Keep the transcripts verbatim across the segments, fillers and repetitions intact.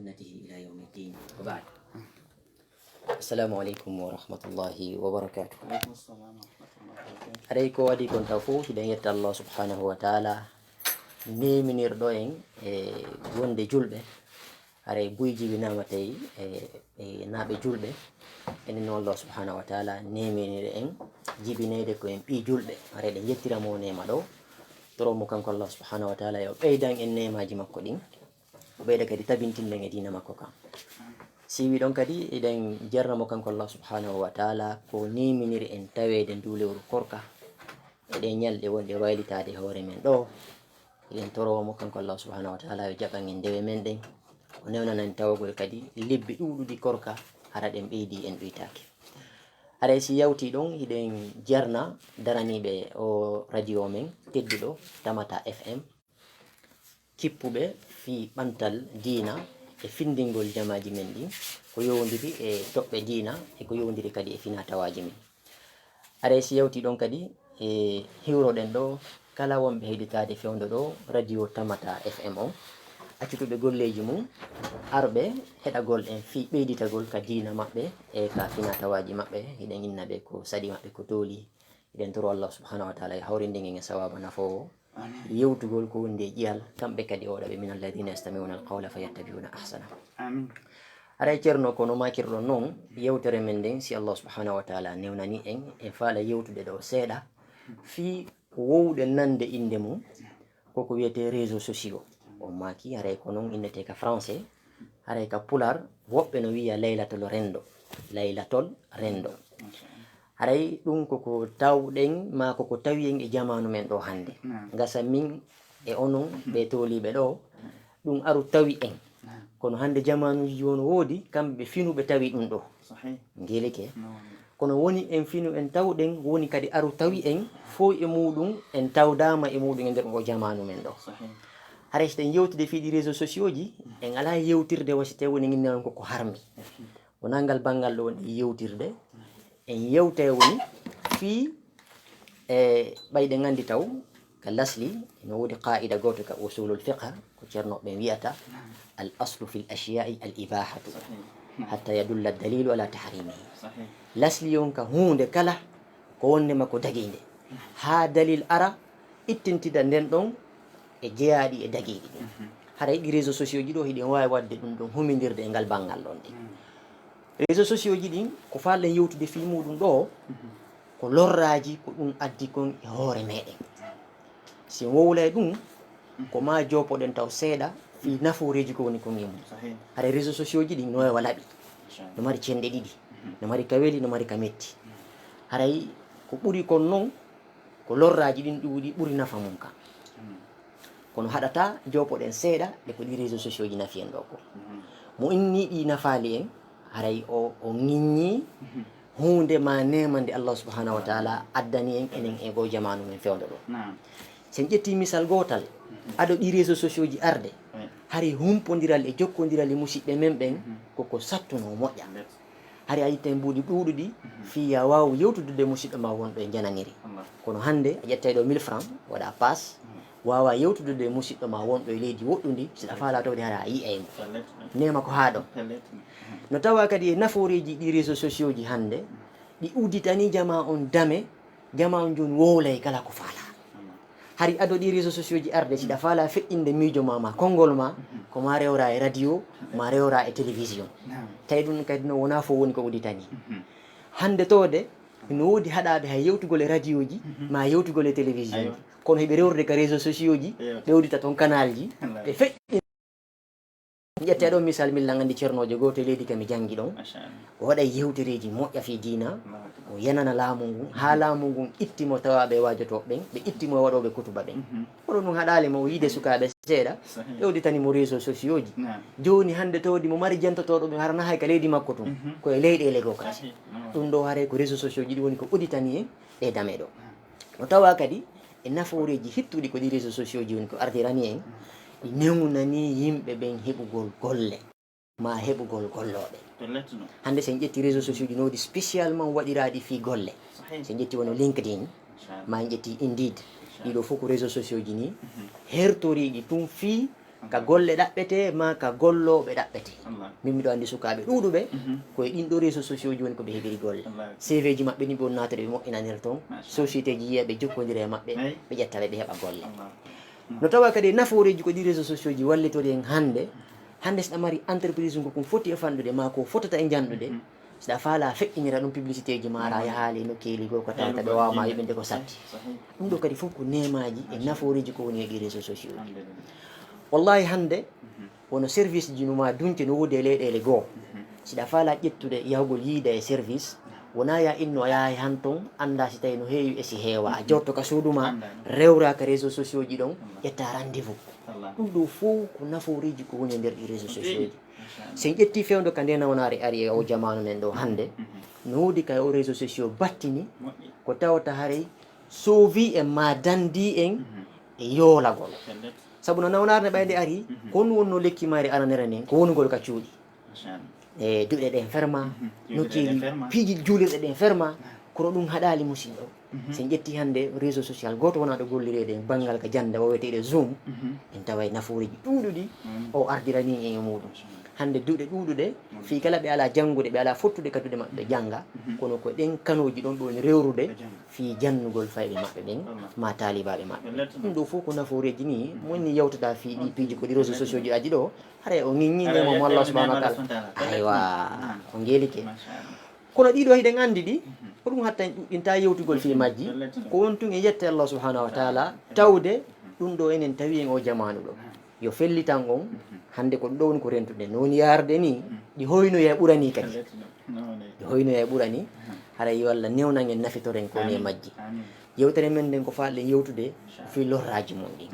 سنته إلى يوم الدين. وبعد. السلام عليكم ورحمة الله وبركاته. Haray ko adii kon taw fow, hiɗen yetta Allah subhanahu wa ta'ala, neeminirɗo en e wonde julɓe. Haray buy jibinaama tawi e, e naaɓe julɓe. Enen no Allah subhanahu wa ta'ala neeminiri en jibineede ko en ɓii julɓe. Haray ɗen yettira mo neema ɗo. Toro mo kanko Allah subhanahu wa ta'ala yo ɓeydan en neemaaji makko ɗin. O ɓeyda kadi tabintinden e diina makko kan. Si wiɗon kadi, hiɗen jarna mo kanko Allah subhanahu wa ta'ala ko neeminiri en taweede nduu lewru korka e ɗee ñalɗe wonɗe waylitaade e hoore men ɗoo. Hiɗen toro mo kanko Allah subhanahu wa ta'ala yo jaɓan en dewe men ɗen. O newnana en tawagol kadi lebbi ɗuuɗuɗi korka, hara ɗen ɓeydii en ɗuytaaki. Haray si yawtii ɗon, hiɗen jarna daraniiɓe o radio men tedduɗo, Tamata F M, kippuɓe fii ɓantal diina e findingol jamaaji men ɗin, ko yowondiri e toɓɓe diina e ko yowondiri kadi e finaa tawaaji men. Haray si yawtii ɗon kadi, e hiwroɗen ɗoo kala wonɓe heɗitaade fewndo ɗoo radio Tamata F M on, accutuɓe golleeji mum, arɓe heɗagol en fii ɓeyditagol ka diina maɓɓe e ka finaa tawaaji maɓɓe, hiɗen inna ɓe ko saɗi maɓɓe ko tooli. Hiɗen toro Allah subhanahu wa ta'ala yo hawrindin en e sawaaba nafoowo. Amiin. Yewtugol ko wondi e ƴi'al, kamɓe kadi o waɗa ɓe من الذين يستمعون القول فيتبعون أحسنه. Amiin. Haray Ceerno, ko no maakirɗon non, yewtere men nden, si Allah subhanahu wa ta'ala newnanii en, en faala yewtude ɗoo seeɗa fii ko wowɗen nande innde mum, ko ko wiyetee réseaux sociaux. On maaki, haray ko non innetee ka français, haray ka pulaar, woɓɓe no wi'a laylatol renndo. Laylatol renndo. Haray ɗun ko ko tawɗen, maa ko ko tawi en e jamaanu men ɗoo hannde. Naam. Gasa min e onon ɓe tooliiɓe ɗoo, ɗun aru tawi en. Naam. Kono hannde jamaanuuji jooni woodi, kamɓe finuɓe tawi ɗun ɗoo. Sahih. Ngelike. Naam. Kono woni en finu en tawɗen, woni kadi aru tawi en, fow e muuɗun, en tawdaama e muuɗun e nder oo jamaanu men ɗoo. Sahih. Haray si en yewtude fii ɗi réseaux sociaux ji, en alaa yewtirde wa si tawii woni nginna on ko ko harmi. Wonaa ngal banngal ɗoo woni yewtirde. En yewtay woni fii, e, ɓay ɗen anndi taw, ka lasli, no woodi qaa'ida gooto ka usulul fiqh, ko ceernooɓe ɓen wi'ata, الأصل في الأشياء الإباحة حتى يدل الدليل على تحريمه. Sahih. Lasli on ka huunde kala, ko wonnde ma ko dagiinde. Haa dalil ara, ittintida nden ɗon e jeyaaɗi e dagiiɗi ɗin. Mhm. Haray ɗi réseaux sociaux ji ɗoo, hiɗen waawi waɗde ɗun ɗon humindirde e ngal banngal ɗon ɗin. Mm. Réseaux sociaux ji ɗin, ko faalɗen yewtude fii muuɗun ɗoo, mhm, ko lorraaji ko ɗun addi kon e hoore meɗen. Si en wowlay ɗun, mhm, ko maa joopoɗen taw seeɗa fii nafooreeji ko woni kon e mun. Sahih. Haray réseaux sociaux ji ɗin no wawa laɓi. Machallah. No mari cenɗe ɗiɗi. Mhm. No mari ka weli, no mari ka metti. Mhm. Haray ko ɓuri kon non, ko lorraaji ɗin ɗuuɗi ɓuri nafa mun kan. Mm. Kono haɗataa joopoɗen seeɗa e ko ɗi réseaux sociaux ji nafi en ɗoo ko. Mm. Mo innii ɗi nafaali en, haray o, o ŋiññii, mhm, huunde maa neema nde Allah subhanahu wa ta'ala addani en enen e goo jamaanu men fewndo ɗoo. Naam. Si en ƴettii misal gootal, mhm, ado ɗi réseaux sociaux ji arde, oui, hari humpondiral e jokkondiral e musiɓɓe men ɓen, mhm, ko ko sattunoo moƴƴa. Ndeet. Hari a yittan buuɗi ɗuuɗuɗi, mhm, fii yo a waawu yewtudude e musiɗɗo maa wonɗo e jananiri. Allah. Kono hannde, a ƴettay ɗoo mille francs, waɗaa paas, mhm, waawaa yewtudude e musiɗɗo maa wonɗo e leydi woɗɗundi, si ɗa faalaa tawde hara a yi'ay mo. Pellet. Neema ko haa ɗon. Pellet. Mhm. No tawaa kadi e nafooreeji ɗi réseaux sociaux ji hannde, ɗi udditanii jamaa on dame, jamaa on jooni wowlay kala ko faalaa. Allah. Hari ado ɗi réseaux sociaux ji arde, si ɗa faalaa feƴƴinde miijo maa, maa konngol maa, mhm, ko maa rewraa e radio, maa rewraa e télévision. Naam. Tawi ɗun kadi no wonaa fow woni ko udditanii. Mhm. Hannde tawde, no woodi haɗaaɓe hay yewtugol e radio ji, mhm, maa yewtugol e télévision ji. Aywa. Kono hiɓe rewrude ka réseaux sociaux ji, aywa, ɓe uddita ton canal ji, Allah, ɓe feƴƴi Ƴettee ɗoo misal, min lan anndi ceernoojo gooto e leydi ka mi janngi ɗon. Masha Allah. O waɗay yewtereeji moƴƴa fii diina. Allahu akbar. O yenana laamu ngun, haa laamu ngun itti mo tawaaɓe e waajotooɓe ɓen, ɓe itti mo e waɗooɓe kutuba ɓen. Mhm. Kono ɗun haɗaali mo, o yiide sukaaɓe seeɗa, sahih, ɓe udditani mo réseaux sociaux ji. Naam. Jooni hannde tawdi mo mari jantotooɗo ɓe hara na hay ka leydi makko tun, mhm, ko e leyɗeele goo kadi. Sahih. Naam. Ɗun ɗoo haray ko réseaux sociaux ji ɗi woni ko udditani en ɗee dame ɗoo. Naam. No tawaa kadi e nafooreeji hittuɗi ko ɗi réseaux sociaux ji woni ko ardirani en, ɗi newnani yimɓe ɓen heɓugol golle, maa heɓugol gollooɓe. Pellet non. Hannde, si en ƴetti réseaux sociaux ji, no woodi spécialement waɗiraaɗi fii golle. Sahih. Si en ƴetti wano LinkedIn, inchallah, maa en ƴetti Indeed, inchallah, ɗii ɗoo fof ko réseaux sociaux ji nii, mhm, hertoriiɗi tun fii Ka golle ɗaɓɓetee, maa ka gollooɓe ɗaɓɓetee. Min miɗo anndi sukaaɓe ɗuuɗuɓe, ko e ɗin ɗoo réseaux sociaux ji woni ko ɓe heɓiri golle. C V ji maɓɓe ɗin ɓe woni naatude ɓe moƴƴinanira ton. Société ji yiya ɓe jokkondira e maɓɓe, ɓe ƴetta ɓe, ɓe heɓa golle. No tawa kadi e nafooreeji ko ɗi réseaux sociaux ji wallitori en hannde. Hannde si ɗa mari entreprise ko kun foti e fanɗude, maa ko fotata e njanɗude, si ɗa faala feƴƴinira ɗum publicité ji maara, yahaali nokkeeli goo ko tawata ɓe waawa ma yoɓinde ko satti. Ɗum ɗoo kadi fof ko neemaaji e nafooreeji ko woni e ɗi réseaux sociaux ji. Wallahi hannde, wono service ji no maa dunke no woodi e leyɗeele goo. Si ɗa faala ƴettude yahugol yiida e service, wonaa ya inno a yahay han ton, anndaa si tawi no heewi e si heewaa. A jotto ka suudu maa, rewraa ka réseaux sociaux ji ɗon, ƴetta rendez-vous. Ɗum ɗoo fof ko nafooreeji ko woni e nder ɗi réseaux sociaux ji. Si en ƴettii fewndo ka nde nawnaare ari e oo jamaanu men ɗoo hannde, no woodi ka e oo réseaux sociaux battini, ko tawata haray soovii en maa dandii en e yoolagol. Sabu no nawnaare ne ɓay nde ari, ko honɗum wonnoo lekki mayre aranere nden? Ko wonugol ka cuuɗi. E duɗe ɗen ferma, nokkeeli piiji juulirɗe ɗen ferma, kono ɗum haɗaali musidɗo. Si en ƴettii hannde réseau social gooto wonaa ɗo gollireede e banngal ka jannde o wiyeteeɗo Zoom, en taway nafooreeji ɗuuɗuɗi o ardiranii en e muuɗum. Hannde duɗe ɗuuɗuɗe, fii kala ɓe alaa janngude, ɓe alaa fottude ka duɗe maɓɓe ɓe jannga, kono ko ɗen kanooji ɗon ɓe woni rewrude fii jannugol fayɓe maɓɓe ɓen, maa taalibaaɓe maɓɓe. Ɗum ɗoo fof ko nafooreeji nii, mo woni yewtataa fii ɗii piiji ko ɗi réseaux sociaux ji addi ɗoo, haray o ŋiññineemo mo Allah subhanahu wa taala. Aywa, o ngeelike. Kono ɗii ɗoo hiɗen anndi ɗi, ko ɗum hatta en ɗuɗɗintaa yewtugol fii majji, ko won tun e yette Allah subhanahu wa taala, tawde ɗum ɗoo enen tawi en oo jamaanu ɗoo. Yo fellitan on, hannde ko ɗum ɗoo woni ko rentuɗen. No woni yaarde nii, ɗi hoynoya e ɓuranii kadi. Ɗi hoynoya e ɓuranii, haray yo Allah newnan en nafitoren ko woni e majji. Yewtere men nden ko faalɗen yewtude fii lorraaji mun ɗin.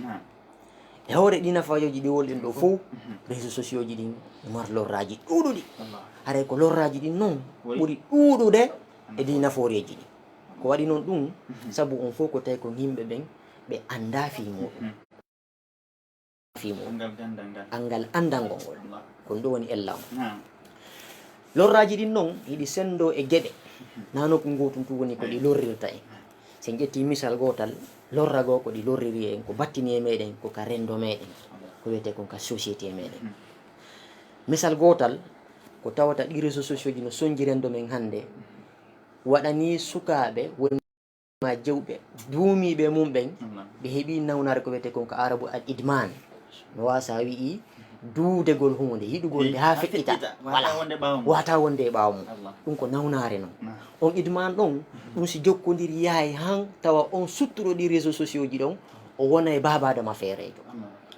E hoore ɗii nafaaji ɗi wolɗen ɗoo fow, réseaux sociaux ji ɗin no mari lorraaji ɗuuɗuɗi. Haray ko lorraaji ɗin non ɓuri ɗuuɗude e ɗii nafooreeji ɗin. Ko waɗi non ɗum, sabu on fow ko tawi ko yimɓe ɓen ɓe anndaa fii muuɗum. Fii muuɗum. Anngal anndangol ngol. Ko ɗum ɗoo woni ella on. Lorraaji ɗin non, hiɗi senndoo e geɗe. Naa nokku gootun tun woni ko ɗi lorrirta en. Si en ƴettii misal gootal, lorra goo ko ɗi lorriri en, ko battini e meɗen, ko ka renndo meɗen, ko wiyetee kon ka société meɗen. Misal gootal, ko tawata ɗii réseaux sociaux ji no sonnji renndo men hannde, waɗanii sukaaɓe woni maa jewɓe duumiiɓe e mum ɓen, ɓe heɓii nawnaare ko wiyetee kon ka Arabu al idman. No waawi si a wi'i duudegol huunde, yiɗugol nde haa feƴƴita. Wala. Wata wonde e ɓaawo mum. Ɗum ko nawnaare non. On idman ɗon, ɗum si jokkondiri yahay han tawa on suttuɗo ɗii réseaux sociaux ji ɗon, o wona e baaba Adama feereejo.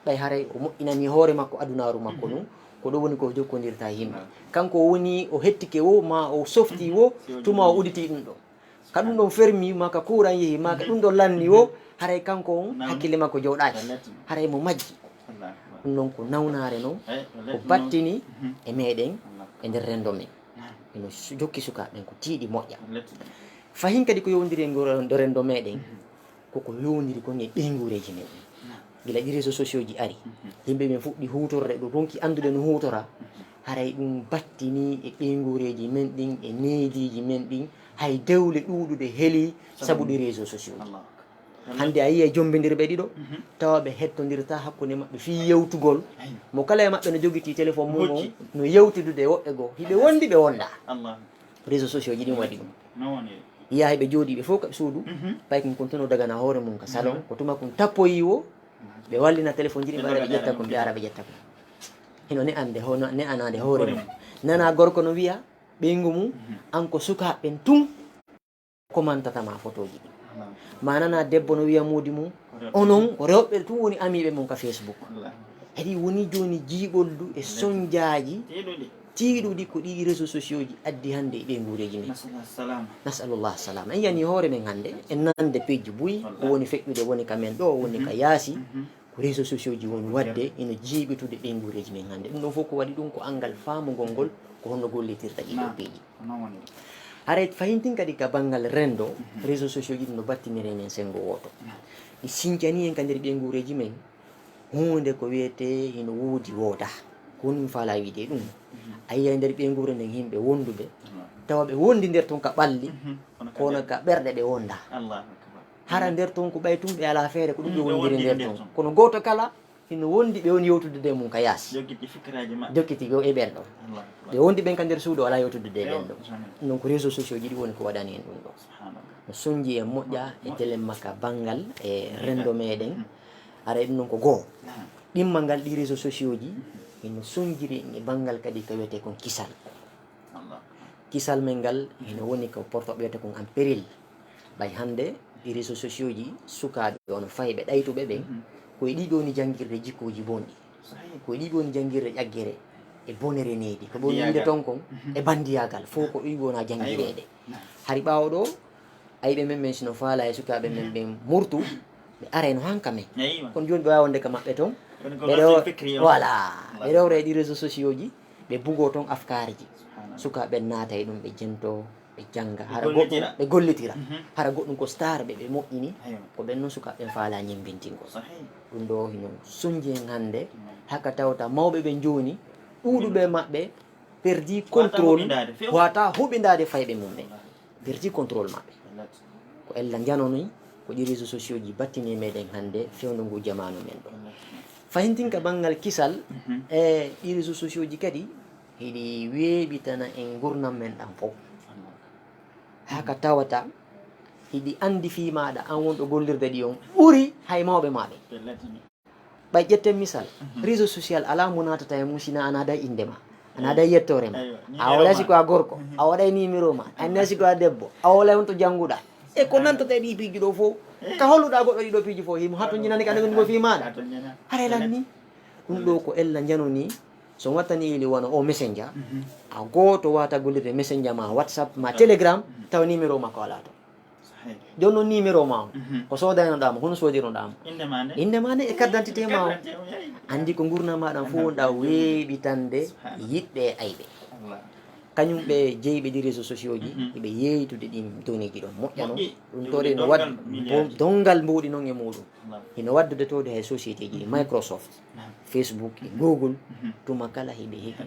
Ɓay haray o moƴƴinanii hoore makko adunaaru makko ndun, ko ɗum woni ko o jokkondirta e yimɓe. Kanko o woni o hettike wo, maa o softii wo, tuma o uditii ɗum ɗon. Ka ɗum ɗon fermi, maa ka kuuran yehi, maa ka ɗum ɗon lanni wo, haray kanko on hakkille makko jooɗaaki. Haray mo majji. Ɗum non ko nawnaare non, ko battini e meɗen, e nder renndo men. Eno su-, jokki sukaaɓe ɓen ko tiiɗi moƴƴa. Fahin kadi ko yowndiri e ngol renndo meɗen, koko yowndiri kon e ɓeynguureeji men ɗin. Gila ɗi réseaux sociaux ji ari, yimɓe ɓen fuɗɗi huutorde, ɗum ronki anndude no huutora, haray ɗum battini e ɓeynguureeji men ɗin, e neediiji men ɗin, hay dewle ɗuuɗuɗe heli sabu ɗi réseaux sociaux ji. Hannde a yi'ay jombindirɓe ɗiɗo, tawa ɓe hettondirtaa hakkunde maɓɓe fii yewtugol. Mo kala e maɓɓe no jogitii téléphone mum on, no yewtidude e woɓɓe goo. Hiɓe wondi, ɓe wondaa. Réseaux sociaux ji ɗin waɗi ɗum. Yi'ay ɓe jooɗii ɓe fow ka suudu, pay kun, kun tun no dagana hoore mum ka salon, ko tuma kun tappoyii wo, ɓe wallina téléphone ji ɗin, ɓe ara ɓe ƴetta kun, ɓe ara ɓe ƴetta kun. Hino ne'ande ho-, ne'anaade hoore mum. Nana gorko no wi'a ɓeyngu mum, an ko sukaaɓe ɓen tun komantata ma fotooji ɗin. Maa nana debbo no wi'a moodi mum, onon ko rewɓe tun woni amiiɓe mon ka Facebook. Wallahi. Kadi woni jooni jiiɓoldu e sonjaaji tiiɗuɗi ko ɗii réseaux sociaux ji addi hannde e ɓeynguureeji men. Nasalullah salama. En yani hoore men hannde, en nande peeji buy, ko woni feƴƴude woni ka men ɗoo, woni ka yaasi. Ko réseaux sociaux ji woni waɗde, ina jiiɓitude ɓeynguureeji men hannde. Ɗum ɗon fof ko waɗi ɗum ko anngal faamugol ngol, ko honno gollitirta ɗii ɗoo piiji. Haray fahintin kadi ka banngal renndo, réseaux sociaux ji ɗin no battiniri men senngo wooto. Ɗi sincanii en ka nder ɓeynguureeji men, huunde ko wiyetee hino woodi woodaa. Ko honɗum mi faalaa wiide e ɗum? A yi'ay nder ɓeynguure nden yimɓe wonduɓe, tawa ɓe wondi nder ton ka ɓalli, kono ka ɓerɗe ɓe wondaa. Hara nder ton ko ɓay tun ɓe alaa feere ko ɗum ɓe wondiri nder ton. Kono gooto kala Hino wondi ɓe woni yewtude e mum ka yaasi. Jokkiti fikiraaji maɓɓe. Jokkiti yo e ɓen ɗon. Allahu akbar. Ɓe wondi ɓen ka nder suudu alaa yewtude e ɓen ɗon. Jamais. Ɗum ko réseaux sociaux ji ɗi woni ko waɗani en ɗum ɗo. Subhanallah. No sonji en moƴƴa e telemma ka banngal e renndo meɗen. Mhm. Haray ɗum ɗon ko goo. Naam. Ɗimmal ngal ɗi réseaux sociaux ji, hino sonjiri en e banngal kadi ka wiyetee kon kisal. Allah. Kisal men ngal, hino woni ko porto ɓe wiyata kon en péril. Ɓay hannde, ɗi réseaux sociaux ji, sukaaɓe on fayɓe ɗaytuɓe ɓen, mhm, ko e ɗiɗo ni janngirde jikkuuji bonɗi. Sahih. Ko e ɗiɗo ni janngirde ƴaggere e bonere needi. Ko ɓe woni wiide ton kon, mhm, e banndiyaagal. Fow ko ɗiɗo na janngireede. Aywa. Naam. Hari ɓaawo ɗoo, ayɓe men ɓen si no faalaa e sukaaɓe men ɓen murtu, ɓe arayno han ka men. Aywa. Kono jooni ɓe waawaa wonde ka maɓɓe ton. Woni ko ɓe ɗo-, batil fikri on. Voilà. Voilà. Ɓe ɗowra e ɗi réseaux sociaux ji, ɓe bugoo ton afkaari ji. Subhanallah. Sukaaɓe ɓen naata e ɗum, ɓe jentoo, ɓe jannga. Ɓe gollitira. Hara goɗɗum, ɓe gollitira. Mhm. Hara goɗɗum ko star ɓe, ɓe moƴƴini. Aywa. Ko ɓen non sukaaɓe ɓen faalaa ñemmbintingol. Sahih. Ɗum ɗoo hino sonji en hannde, mhm, haka tawta mawɓe ɓen jooni, ɗuuɗuɓe maɓɓe perdii contrôle, huɓindaade, few. Waawataa huɓindaade fayɓe mum ɓen. Wallaahi. Perdii contrôle maɓɓe. Wallaahi. Ko ella njano ni, ko ɗi réseaux sociaux ji battini e meɗen hannde fewndo ngu jamaanu men ɗo. Wallaahi. Fahintin ka banngal kisal, mhm, e ɗi réseaux sociaux ji kadi, hiɗi weeɓitana en ngurndan men ɗan fow. Wallaahi. Haka tawata, hiɗi anndi fii maaɗa, an wonɗo gollirde ɗi on, ɓuri hay mawɓe maa ɓen. Wallaahi. Ɓay ƴetten misal, mhm, réseau social alaa mo naatata e mum si naa a naaday innde maa, a naaday yettoore maa. Aywa, a numéro wowlay si ko a gorko, mhm, a waɗay numéro maa, a anniya si ko a debbo, a wowlay honto jannguɗaa. E ko nantata e ɗii piiji ɗoo fow, eh, ka holluɗaa goɗɗo ɗii ɗoo piiji fow, himo hatonjinani ka nden ko fii maaɗa. Hatonjina. Haray lanni. Ɗum ɗoo ko ella njano ni, so wattani ili wano o Messenger, mhm, a gooto waata gollirde Messenger maa, WhatsApp maa, Telegram, mhm, tawa numéro maa ko alaa ton. Sahih. Jooni non numéro maa on, mhm, ko soodaynoɗaa mo, hono soodirnoɗaa mo? Innde maa nde? Innde maa nde e carte d'identité maa on. Carte d'identité on, yayi. Anndi ko ngurndan maa ɗan fow wonɗaa weeɓitande yiɗɓe e ayɓe. Allah. Kañum ɓe jeyɓe ɗi réseaux sociaux ji, mhm, hiɓe yeeytude ɗin données ji ɗon. Moƴƴa non. Moƴƴi. Ɗum tore no wadde dongal mbo-, dongal mbowɗi non e muɗum. Allah. Hino waddude towde hay société ji, mhm, Microsoft, naam, Facebook, e, mhm, Google, mhm, tuma kala hiɓe heɓi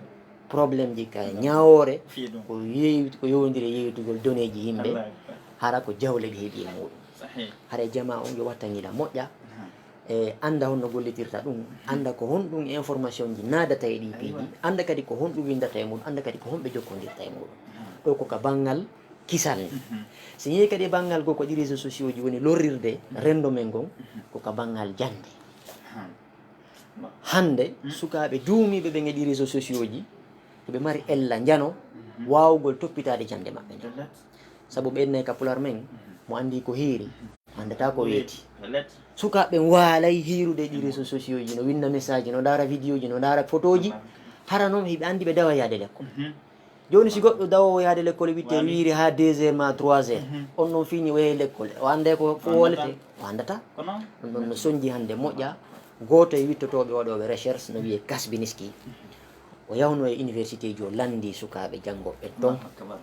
problème ji ka ñaawoore, fii ɗum, ko yeewi-, ko yowondiri e yeeytugol données ji yimɓe, Allahu Akbar, hara ko jawle ɓe heɓi e muɗum. Sahih. Hara e jamaa on yo wattangila moƴƴa, naam, e annda honno gollitirta ɗum, mhm, annda ko honɗum information ji naadata e ɗii piiji, aywa, annda kadi ko honɗum winndata e muɗum, annda kadi ko honɓe jokkondirta e muɗum. Naam. Ɗo ko ka banngal kisal ni. Mhm. Si yehi kadi e banngal goo ko ɗi réseaux sociaux ji woni lorrirde, mhm, renndo men ngon, mhm, ko ka banngal jannde. Naam. Hannde, hmm, sukaaɓe duumiiɓe ɓen e ɗi réseaux sociaux ji, hiɓe mari ella njano, mhm, waawugol toppitaade jannde maɓɓe nden. Pellet. Sabu ɓe innay ka Pulaar men, mhm, mo anndii ko hiiri, mhm, anndataa ko weeti. Pellet. Sukaaɓe ɓen waalay hiirude e ɗi réseaux sociaux ji, no winna message, no ndaara vidéo ji, no ndaara photo ji. Pellet. Hara non hiɓe anndi ɓe daway yaade lekkol. Mhm. Jooni, si goɗɗo dawoowo yaade lekkol, huit heures, wiiri haa deux heures maa trois heures, mhm, on non fini o yehi lekkol, o annday ko fof wallete, o anndataa. Ko non. Ɗum ɗon no sonji hannde moƴƴa. Gooto e wittotooɓe waɗooɓe recherche no wiyee Kasbinski. O yahuno e université ji, o lanndii sukaaɓe janngooɓe ton. Allahu akbar.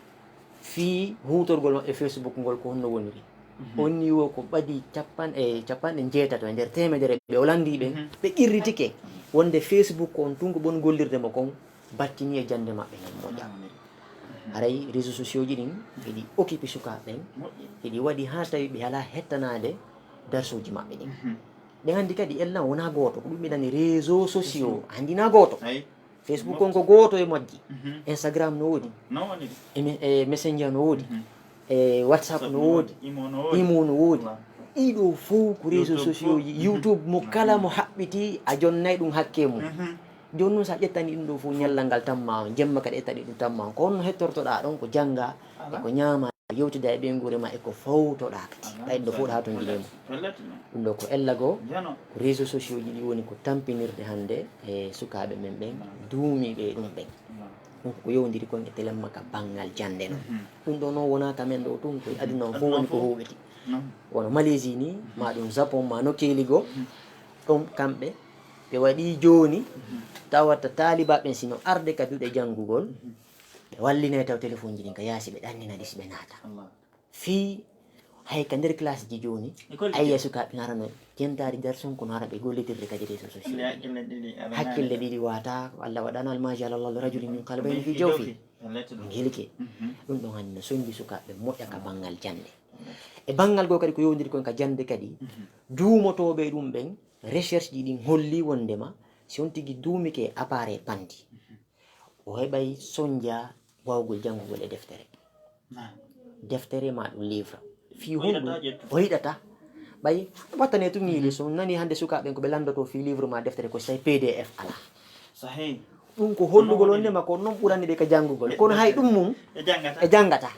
Fii huutorgol maɓɓe Facebook ngol ko honno woniri. Mhm. On niveau ko ɓadii capan-, e capanɗe jeetato e nder teemedere ɓe o lanndii ɓen, mhm, ɓe qirritike wonde Facebook on tun ko ɓuri gollirde mo kon. Battini e jannde maɓɓe nden moƴƴa. Haray réseaux sociaux ji ɗin hiɗi occupé sukaaɓe ɓen, moƴƴi, hiɗi waɗi haa tawi ɓe alaa hettanaade darsuuji maɓɓe ɗin. Mhm. Ɗen anndi kadi ella wonaa gooto, ko ɗum ɓe nani réseaux sociaux, anndi naa gooto. Ayi. Facebook on ko gooto e majji. Mhm. Instagram no woodi. No woodi. E me-, e Messenger no woodi. Mhm. E WhatsApp no woodi, Imo no woodi. Imo no woodi. Waaw. Ɗii ɗoo fow ko réseaux sociaux ji, YouTube mo kala mo haɓɓiti, a jonnay ɗum hakkee mum. Mhm. Jooni non, so a ƴettanii ɗum ɗoo fow, ñallal ngal tammaa on, jemma kadi ƴettanii ɗum tammaa on. Ko honno hettortoɗaa ɗon? Ko janngaa, e ko ñaamaa, yewtidaa e ɓeynguure maa, e ko fawtoɗaa kadi. Ɓay ɗum ɗoo fow ɗo haa ton jini mo. Pellet, pellet, non. Ɗum ɗoo ko ella goo, ko réseaux sociaux ji ɗi woni ko tampinirde hannde e sukaaɓe men ɓen, duumiiɓe e ɗum ɓen. Ɗum ko yowndiri kon e telemma ka banngal jannde non. Mhm. Ɗum ɗoo non wonaa ka men ɗoo tun, ko e aduna on fow woni ko huuɓiti. Non. Wano Malaisie ni, maa ɗum Japon, maa nokkeeli goo, ɗum kamɓe, ɓe waɗii jooni, tawata taalibaaɓe ɓen si no arde ka duɗe janngugol, ɓe wallinay taw telefonji ɗin ka yaasi, ɓe ɗannina ɗi si ɓe naata. Allah. Fii hay ka nder classe ji jooni, a yi'ay sukaaɓe no arano jentaari darsun, ko no ara ɓe gollitirde kadi réseaux sociaux. Hakkille ɗiɗi, hakkille ɗiɗi waataa, ko Allah waɗano, al ma ja'ala Allahu li rajulin min qalbayni fi jawfi. Pellet. Ɓe ngelike. Mhm. Ɗum ɗon hannde no sonji sukaaɓe moƴƴa ka banngal jannde. E banngal goo kadi ko yowndiri kon ka jannde kadi, mhm, duumotooɓe e ɗum ɓen, Recherche ji ɗin holli wondema si on tigi duumike e appareil panndi, o heɓay sonja wawgol janngugol e deftere. Deftere ma ɗum livre. Fii honɗum? O yiɗata. Ɓay wattane tun yiide, so nani hannde sukaaɓe ɓen ko ɓe lanndotoo fii livre ma deftere, ko si tawi P D F alaa. Ɗum ko hollugol wondema ko non ɓurani ɓe ka janngugol. Kono hay ɗum mum ɓe janngata.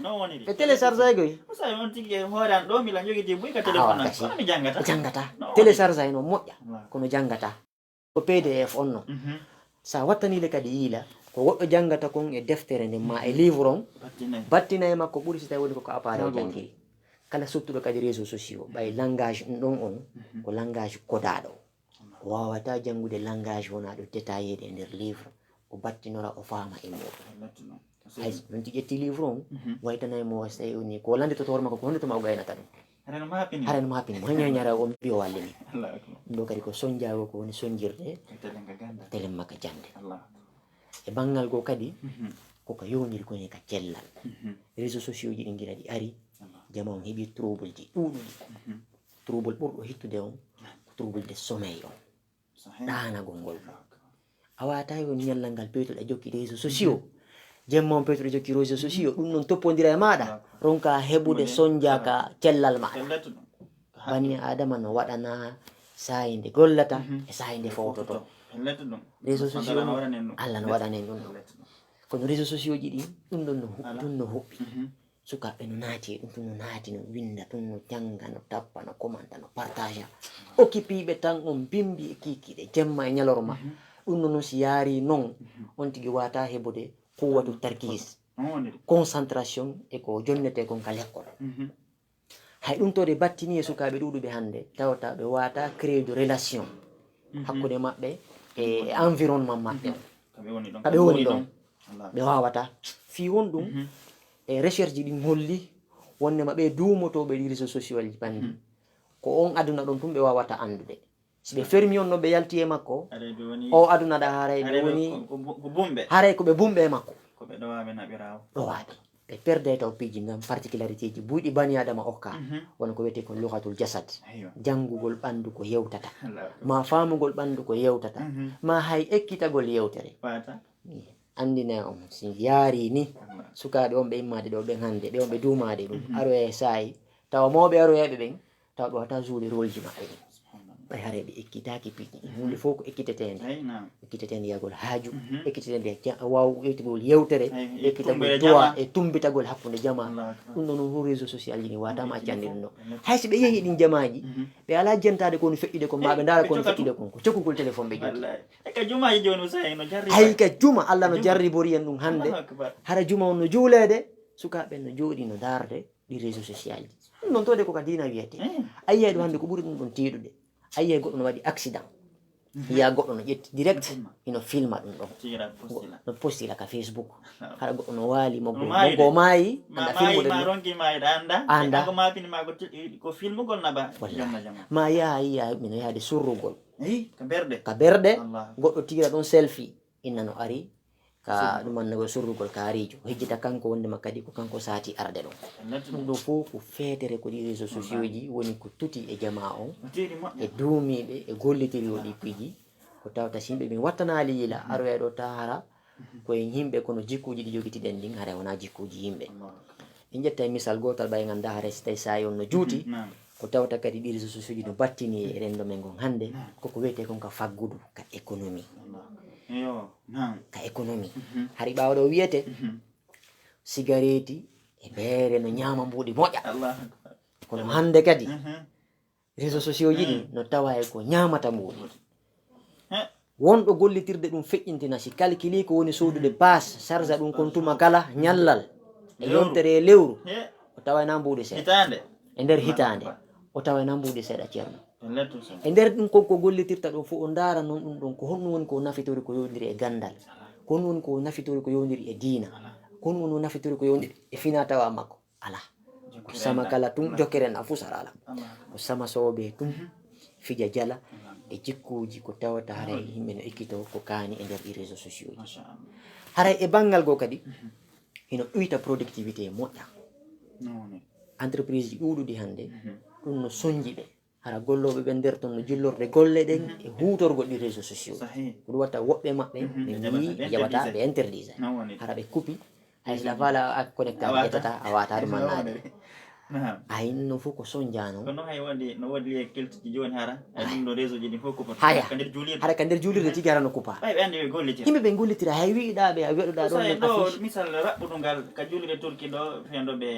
Ɓe télécharge ay goy. Awa, kasi. Ɓe janngata. Télécharge ay no moƴƴa, kono janngata. Ko P D F on non. Sa wattanii le kadi yiila, ko goɗɗo janngata kon e deftere nden, maa e livre on, battinay makko ɓuri si tawi woni ko ka appareil o janngiri. Kala sottuɗo kadi réseaux sociaux, ɓay langage ɗum ɗon on, ko langage kodaaɗo. O waawataa janngude langage wonaa ɗo détaillé e nder livre, o battinora, o faama e muuɗum. Hay si non ti ƴetti livre on, waytanay mo, si tawi woni ko lannditoto hoore makko, ko honde to ma o gaynata ɗum. Hara no maapini mo. Hara no maapini mo. Hanya nyara on mbiyo wallini. Ɗum ɗo kadi ko sonjaago ko woni sonjirde. Telen maka jannde. E banngal goo kadi, ko ka yowndiri ko ne ka cellal. Réseaux sociaux ji ɗi ngira ɗi ari, jama on heɓi trouble ji ɗuuɗuɗi. Trouble ɓurɗo hittude on, ko trouble de sommeil on. Ɗaanagol ngol. A waawataa yo ñallal ngal peetoɗa jokki réseaux sociaux. Jemma on peetoɗa jokki réseaux sociaux. Ɗum non toppondira e maaɗa. Ronka heɓude sonja ka cellal maaɗa. Bani Aadama no waɗana saa'i nde gollata e saa'i nde fowtoto. Réseaux sociaux no, Alla no waɗanen ɗum ɗon. Kono réseaux sociaux ji ɗin, ɗum ɗon no huɓɓi, ɗum no huɓɓi. Sukaaɓe no naati e ɗum, tun no naati, no winnda, tun no jannga, no tappa, no komanta, no partaja. Okipiiɓe tan on bimbi e kiikiiɗe, jemma e ñalorma. Ɗum no non si yaari non, on tigi waata heɓude quwwatu tarkis, concentration e ko jonnetee kon ka lekkol. Hay ɗum to de battini e sukaaɓe ɗuuɗuɓe hannde, tawata ɓe waata créer de relation hakkunde maɓɓe e environnement maɓɓe on. Ka ɓe woni ɗon. Ɓe waawata. Fii won ɗum, e recherche ji ɗin holli wonnde ma ɓe duumotooɓe ɗi réseaux sociaux ji ɓanndi. Ko on aduna ɗon tun ɓe waawata anndude. Si ɓe fermi on no ɓe yalti e makko, o aduna ɗa haray ɓe woni, haray ko ɓe bumɓe e makko. Ɗowaaɓe. Ɓe perde taw piiji ngam particularité ji buyɗi bani Adama okka, wano ko wiyetee ko lughatul jasad. Janngugol ɓanndu ko yewtata. Ma faamugol ɓanndu ko yewtata. Ma hay ekkitagol yewtere. Anndina on, si yaari ni, sukaaɓe on ɓe immaade ɗo ɓen hannde, ɓe on ɓe duumaade ɗum, aroya e saa'i, tawa mawɓe aroyaaɓe ɓen, tawa ɓe wata jouer rôle ji maɓɓe ɗin. Ɓay haray ɓe ekkitaaki piiji ɗin. Huunde fof ko ekkiteteende. Ekkiteteende yahgol haaju, ekkiteteende ja-, waaw ƴettugol yewtere, ekkitagol duwa e tumbitagol hakkunde jamaa. Ɗum ɗon fof réseau social ji ni waata ma accanɗe ɗum ɗon. Hay si ɓe yehi ɗin jamaaji, ɓe alaa jentaade ko woni feƴƴude kon, ma ɓe ndaara ko woni feƴƴude kon, ko cokugol téléphone ɓe jokki. Hay ka juma, Alla no jarribori en ɗum hannde. Hara juma on no juuleede, sukaaɓe no jooɗi no ndaarde ɗi réseau social ji. Ɗum noon tawde ko ka diina wiyetee. A yiyay ɗum hannde ko ɓuri ɗum ɗon tiiɗude. A yiyay goɗɗo no waɗi accident. Yiya goɗɗo no ƴetti direct, hino filma ɗum ɗon. No postira ka Facebook. Hara goɗɗo no waali, moggo, moggo maayi, anda filmude ɗum. Anda. Ko filmugol na ba. Wallahi. Ma yaa, yaa, mino yaade surrugol. Ka berɗe. Ka berɗe, goɗɗo tira ɗon selfie, inna no ari, ka ɗum annagol surrugol kaariijo. Hejjita kanko wondema kadi ko kanko saati arde ɗon. Ɗum ɗo fof ko feetere ko ɗi réseaux sociaux ji woni ko tuti e jamaa on, e duumiiɓe, e gollitirooɗi piiji, ko tawta si yimɓe min wattanaali yila, aroya ɗo ta hara, ko en yimɓe kono jikkuuji ɗi jogitiɗen ɗin, haray wonaa jikkuuji yimɓe. En ƴettay misal gootal, ɓay nganndaa haray si tawi saa'i on no juuti, ko tawta kadi ɗi réseaux sociaux ji no battini e renndo men ngon hannde, koko wiyetee kon ka faggudu, ka économie. Ka économie. Hari ɓaawo ɗo wiyetee, sigareeti e beere no ñaama mbuuɗi moƴƴa. Kono hannde kadi, réseaux sociaux ji ɗin no tawa e ko ñaamata mbuuɗi. Wonɗo gollitirde ɗum feƴƴintina, si calculi ko woni soodude paas, sarja ɗum kon tuma kala, ñallal, e yontere e lewru, o tawayna mbuuɗi seeɗa. E nder hitaande, o tawayna mbuuɗi seeɗa, ceerno. E nder ɗum kon ko gollitirta ɗum fof, o ndaara non ɗum ɗon, ko honɗum woni ko nafitori ko yowndiri e ganndal, ko honɗum woni ko nafitori ko yowndiri e diina, ko honɗum woni ko nafitori ko yowndiri e finaa tawa makko. Alaa. Ko sama kala tun, jokkere na fuu sara alaa. Ko sama soobee tun, fija jala, e jikkuuji ko tawata haray yimɓe no ekkitoo ko kaani e nder ɗi réseaux sociaux ji. Haray e banngal goo kadi, hino ɗuyta productivité moƴƴa. Entreprise ji ɗuuɗuɗi hannde, ɗum no sonji ɓe. Hara gollooɓe ɓen nder ton no jillorde golle ɗen e huutorgol ɗi réseaux sociaux. Ko ɗum watta woɓɓe maɓɓe ɓe njii ɓe jaɓata, ɓe interdisa. Hara ɓe kupi. Hay si a faala a connecté a ƴettata a wata ɗum annaade. Ay, ɗum ɗon fof ko sonjano. Kono hay wonde no woodi liye keltiji jooni hara. Ay, ɗum ɗo réseau ji ɗin fof ko haya. Ka nder juulirde. Hara ka nder juulirde tigi hara no kupa. Ay, ɓe andi ɓe gollitira. Yimɓe ɓe gollitira, hay wiɗuɗa ɓe a wiɗuɗa ɗon ɗon ɗo affiche. Misal raɓɓudu ngal ka juulirde Turki ɗo fendo ɓe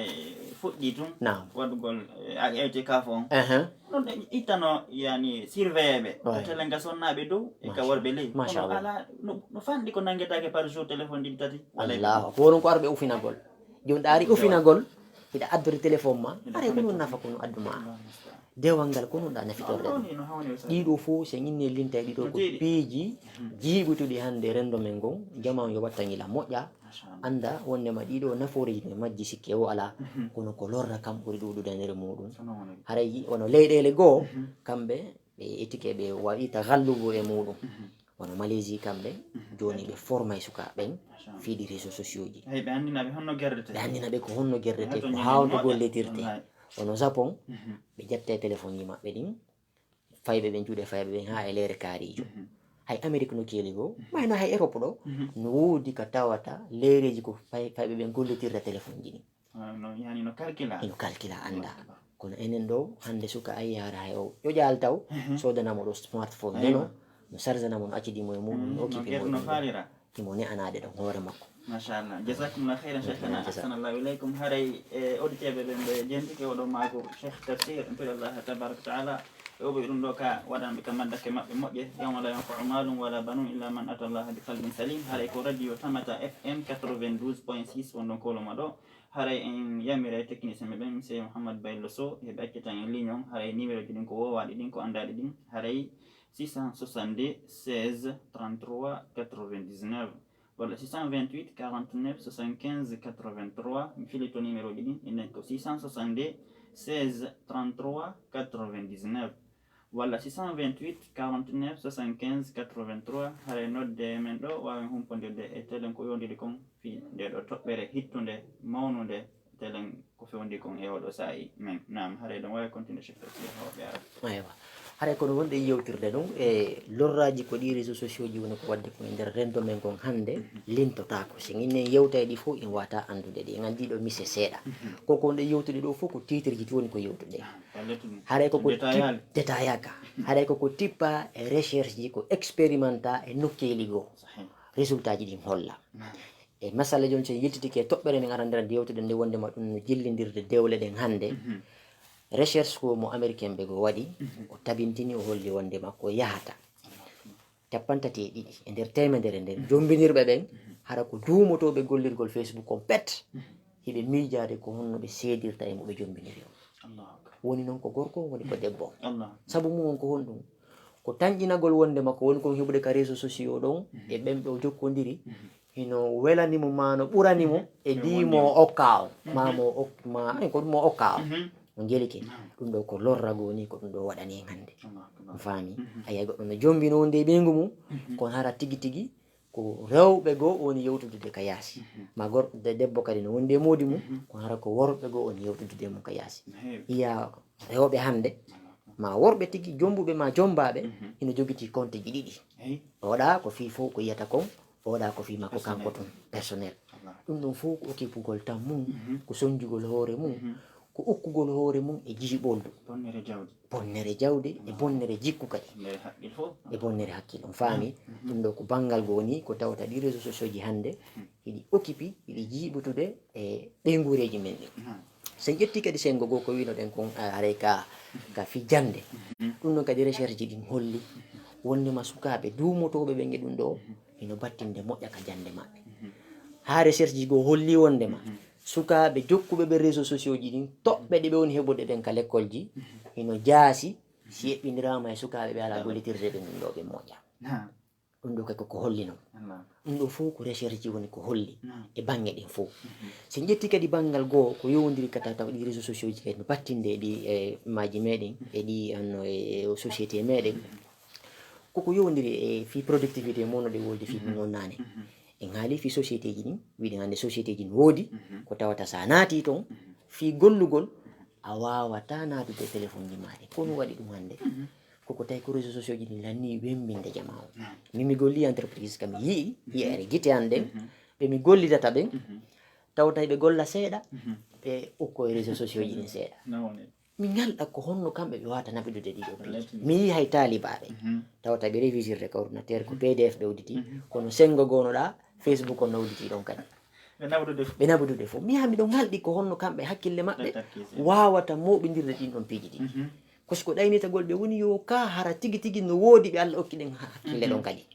fuɗɗi tun. Naam. Waɗugol, eh, al i'tikaf on. Ahan. Ɗon ɗe ittano, yani, surveillé ɓe. Ka tele nga sonnaaɓe dow, e ka worɓe ley. Kono alaa, no, no fanɗi ko nanngetaake par jour téléphone ɗiɗi tati. Allahu akbar. Wonun ko arɓe ufinagol. Jooni ɗaari ufinagol, hiɗa addori téléphone ma, aray ko non nafa ko no addu ma. Dewal ngal ko non ɗa nafitorde. Ɗiɗo fof, so ñinne linta e ɗiɗo ko piiji jiiɓutuɗi hannde renndo men ngon, jamaa on yo wattangila moƴƴa. Annda wonndema ɗiɗo nafooreeji no majji sikke o alaa, kono ko lorra kam ɓuri ɗuuɗude e nder muuɗum. Haray wono leyɗeele goo, kamɓe ɓe etike ɓe waɗi tagallubu e muuɗum. Wono Malaisie kamɓe, jooni ɓe formay sukaaɓe ɓen fii ɗi réseaux sociaux ji. Ɓe anndina ɓe honno gerdete. Ɓe anndina ɓe ko honno gerdete, ko hawto gollitirte. Wono Japon, ɓe ƴetta e téléphone ji maɓɓe ɗin, fayɓe ɓen, juuɗe fayɓe ɓen, haa e leere kaariijo. Hay Amerik no keeli goo, mayno hay Erop ɗo, no woodi ka tawata leereeji ko fay-, fayɓe ɓen gollitirta téléphone ji ɗin. Ah, no, yani no calcula. Hino calcula, annda. Allahu akbar. Kono enen ɗo, hannde suka a yi'ataa hay o ƴoƴaali taw, soodanamo ɗo smartphone nano, no sarjanamo, no accidi mo e muuɗum, no occupé mo e muuɗum. Himo ne'anaade ɗon hoore makko. Masha Allah. Jazakumullahu khairan, shaykhana. Ahsanallahu ilaykum. Haray, e, auditeur ɓe ɓen ɓe jentike oɗo maago Cheikh Tafsir, en peli Allah tabaraka wa ta'ala. E o ɓe ɗum ɗo ka waɗanɓe ka maddake maɓɓe moƴƴe. Yawma la yanfa'u malun wala banun illa man ata Allah bi qalbin salim. Haray ko radio Tamata F M quatre-vingt-douze point six wonɗon kolo ma ɗo. Haray en yamiray technicien ɓe ɓen, Monsieur Mouhammad Baylo Sow, heɓe accitan en ligne on. Haray numéro ji ɗin ko woowaaɗi ɗin, ko anndaaɗi ɗin. Haray six cent soixante-deux, seize, trente-trois, quatre-vingt-dix-neuf. Walla six cent vingt-huit, quarante-neuf, soixante-quinze, quatre-vingt-trois. Mi filito numéro ji ɗin, enen ko six cent soixante-deux, seize, trente-trois, quatre-vingt-dix-neuf. Walla six cent vingt-huit, quarante-neuf, soixante-quinze, quatre-vingt-trois. Haray nodde men ɗo, waawen humpondirde e telen ko yowndiri kon fii nde ɗo toɓɓere hittunde, mawnunde, telen ko fewndi kon e oɗo saa'i men. Naam, haray ɗon waawi continuer, Cheikh Tafsir, hawa ɓe ara. Aywa. Haray kono wonɗen yewtirde ɗum e lorraaji ko ɗi réseaux sociaux ji woni ko waɗde ko e nder renndo men kon hannde, lintotaako. Si en inni en yewta e ɗi fof, en waata anndude ɗi. En anndi ɗo mise seeɗa. Ko ko wonɗen yewtude ɗo fof ko titre ji tun woni ko yewtuɗen. Haray ko ko tip-, détaillé ka. Haray ko ko tippa e recherche ji, ko expérimenta e nokkeeli goo. Sahih. Résultat ji ɗin holla. Naam. E masala jooni, so en yiltitike e toɓɓere nden arandere nde yewtuɗen nde, wonndema ɗum no jillindirde dewle ɗen hannde. Recherche ko mo Américain ɓe goo waɗi, o tabintini, o holli wonndema ko yahata cappanɗe tati e ɗiɗi e nder teemedere nden, jommbinirɓe ɓen, hara ko duumotooɓe gollirgol Facebook on pet, hiɓe miijaade ko honno ɓe seedirta e mo ɓe jommbiniri on. Allahu akbar. Woni non ko gorko, woni ko debbo. Allahu akbar. Sabu mum on ko honɗum? Ko tanƴinagol wonndema ko woni kon heɓude ka réseaux sociaux ɗon, e ɓen ɓe o jokkondiri, hino welani mo, maa no ɓurani mo e dii mo o okka on, maa mo ok-, maa, eh, ko ɗum o okka on. O njelike. Ɗum ɗo ko lorra goo ni, ko ɗum ɗo waɗani en hannde. Allahu akbar. On faami? A yi'ay goɗɗo no jommbinoo nde ɓeyngu mum, kono hara tigi tigi ko rewɓe goo woni yewtudude ka yaasi. Maa gor-, de-, debbo kadi no wondi e moodi mum, kono hara ko worɓe goo woni yewtudude e mum ka yaasi. Iya rewɓe hannde, maa worɓe tigi jommbuɓe, maa jommbaaɓe, hino jogitii compte ji ɗiɗi. Oɗa ko fii fof ko yiyata kon, oɗa ko fii makko kanko tun, personnel. Ɗum ɗon fof ko okkipugol tan mum, ko sonjugol hoore mum, ko ukkugol hoore mum e jiiɓoldu. Bonnere jawdi. Bonnere jawdi e bonnere jikku kadi. Bonnere hakkil fof. E bonnere hakkil, on faami? Ɗum ɗo ko banngal goo ni, ko tawata ɗi réseaux sociaux ji hannde, hiɗi occupé, hiɗi jiiɓutude e ɓeynguureeji men ɗin. So en ƴettii kadi senngo goo ko wi'noɗen kon, a, haray ka, ka fii jannde. Ɗum ɗon kadi recherche ji ɗin holli wonndema sukaaɓe duumotooɓe ɓen e ɗum ɗo hino battinde moƴƴa ka jannde maɓɓe. Haa recherche ji goo holli wonndema sukaaɓe jokkuɓe ɓe réseaux sociaux ji ɗin, toɓɓe ɗe ɓe woni heɓude ɗen ka lekkol ji, hino jaasi si eɓɓindiraama e sukaaɓe ɓe alaa gollitirde ɓe ɗum ɗo ɓe moƴƴa. Ɗum ɗo kadi ko ko holli non. Ɗum ɗo fof ko recherche ji woni ko holli e baŋŋe ɗen fof. So en ƴettii kadi banngal goo, ko yowondiri ka taw, taw ɗi réseaux sociaux ji kadi no battinde e ɗi, e maaji meɗen, e ɗi, honno, e, e société meɗen. Ko ko yowondiri e fii productivité mo no ɗe woldi fii ɗum non naane. En haali fii société ji ɗin, wiɗen hannde société ji no woodi, ko tawata sa naati ton, fii gollugol, a waawataa naatude e telefonji maa ɗin. Ko no waɗi ɗum hannde? Ko ko tawi ko réseaux sociaux ji ɗin lannii wemmbinde jamaa on. Min mi gollii entreprise ka mi yi'i, yi'ere gite an ɗen, ɓe mi gollidata ɓen, taw tawi ɓe golla seeɗa, ɓe ukko e réseaux sociaux ji ɗin seeɗa. Mi ŋalɗa ko honno kamɓe ɓe waawata naɓidude ɗii ɗoo piiji. Mi yi'i hay taalibaaɓe, tawa tawi ɓe révisirde ka ordinateur, ko P D F ɓe udditi, kono senngo goonoɗaa, Facebook on no udditi ɗon kadi. Ɓe naɓudude fof. Ɓe naɓudude fof. Mi yaha miɗo ŋalɗi ko honno kamɓe hakkille maɓɓe waawata mooɓindirde ɗin ɗon piiji ɗin. Ko si ko ɗaynitagol ɓe woni yo ka hara tigi tigi no woodi ɓe Alla okki ɗen ha-, hakkille ɗon kadi.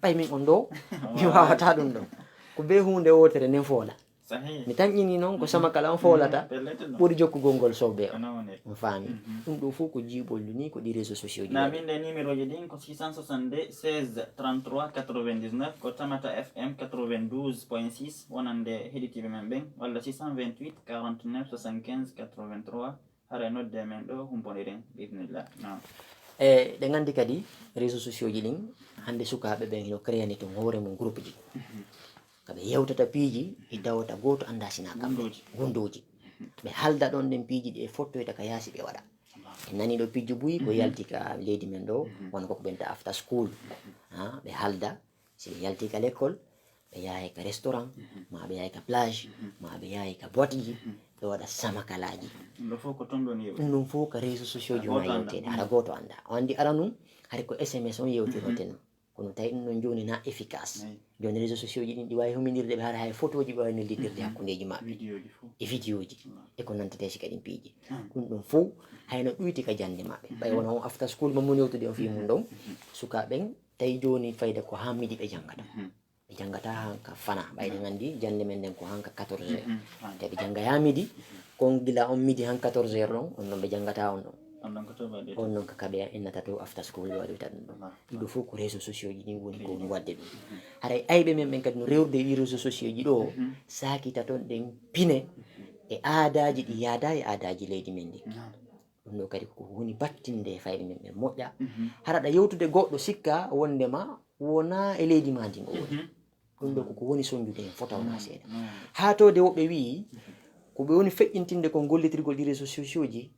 Ɓay min on ɗoo, mi waawataa ɗum ɗon. Ko bee huunde wootere nden foola. Mi tanƴinii non ko Samakala on foolata ɓuri jokkugol ngol soobee on. On faami. Ɗum ɗoo fof ko jiiɓollu nii ko ɗi réseaux sociaux ji. Na min nde numéro ji ɗin ko six cent soixante-deux, seize, trente-trois, quatre-vingt-dix-neuf, ko Tamata F M quatre-vingt-douze point six, wonande heɗitiiɓe men ɓen, walla six cent vingt-huit, quarante-neuf, soixante-quinze, quatre-vingt-trois, hara e nodde men ɗoo humponiren, bi'idnillah. Naam. E, ɗen anndi kadi, réseaux sociaux ji ɗin, hannde sukaaɓe ɓen hino créani ton hoore mum groupe ji. Ka ɓe yewtata piiji, ɗi tawata gooto anndaa si naa kamɓe. Gunndooji. Gunndooji. Ɓe haalda ɗon ɗen piiji ɗi ɓe fottoyta ka yaasi ɓe waɗa. En nanii ɗoo pijju buy ko yalti ka leydi men ɗoo, wano ko ko ɓenta after school. Ha, ɓe haalda, si ɓe yalti ka lekkol, ɓe yahay ka restaurant, maa ɓe yahay ka plage, maa ɓe yahay ka boîte ji, ɓe waɗa samakalaaji. Ɗum ɗoo fof ko ton ɗon yeewti. Ɗum ɗon fof ko réseaux sociaux ji ma yewteede. Hara gooto anndaa. O anndi aranun, hari ko S M S on yewtiroten. Kono tawi ɗum ɗon jooni na efficace. Jooni réseaux sociaux ji ɗin ɗi waawi humindirde ɓe hara hay photo ji ɓe waawi nellitirde hakkundeeji maɓɓe. Vidéo ji fof. E vidéo ji. E ko nantata e si kadi piiji. Ɗum ɗon fof hayno ɗuyti ka jannde maɓɓe. Ɓay wona on after school mo mun yewtude on fii mun ɗon, sukaaɓe ɓen tawi jooni fayda ko haa midi ɓe janngata. Ɓe janngataa han ka fanaa. Ɓay ɗen anndi jannde men nden ko han ka quatorze heures. Te ɓe jannga yaa midi, kon gila on midi han quatorze heures ɗon, on ɗon ɓe janngataa on ɗon. On ɗon ko to waɗi. On ɗon ka kaɓe innata to after school ɓe waɗoyta ɗum ɗon. Ɗum ɗoo fof ko réseaux sociaux ji ɗin woni ko woni waɗde ɗum. Haray ayɓe men ɓen kadi no rewrude e ɗii réseaux sociaux ji ɗoo, saakita ton ɗen pine e aadaaji ɗi yaadaa e aadaaji leydi men ndin. Ɗum ɗoo kadi ko woni battinde e fayɓe men ɓen moƴƴa. Hara ɗa yewtude goɗɗo sikka wondema wonaa e leydi maa ndin o woni. Ɗum ɗoo ko ko woni sonjude hen fota wonaa seeɗa. Haa tawde woɓɓe wi'i, ko ɓe woni feƴƴintinde kon gollitirgol ɗii réseaux sociaux ji,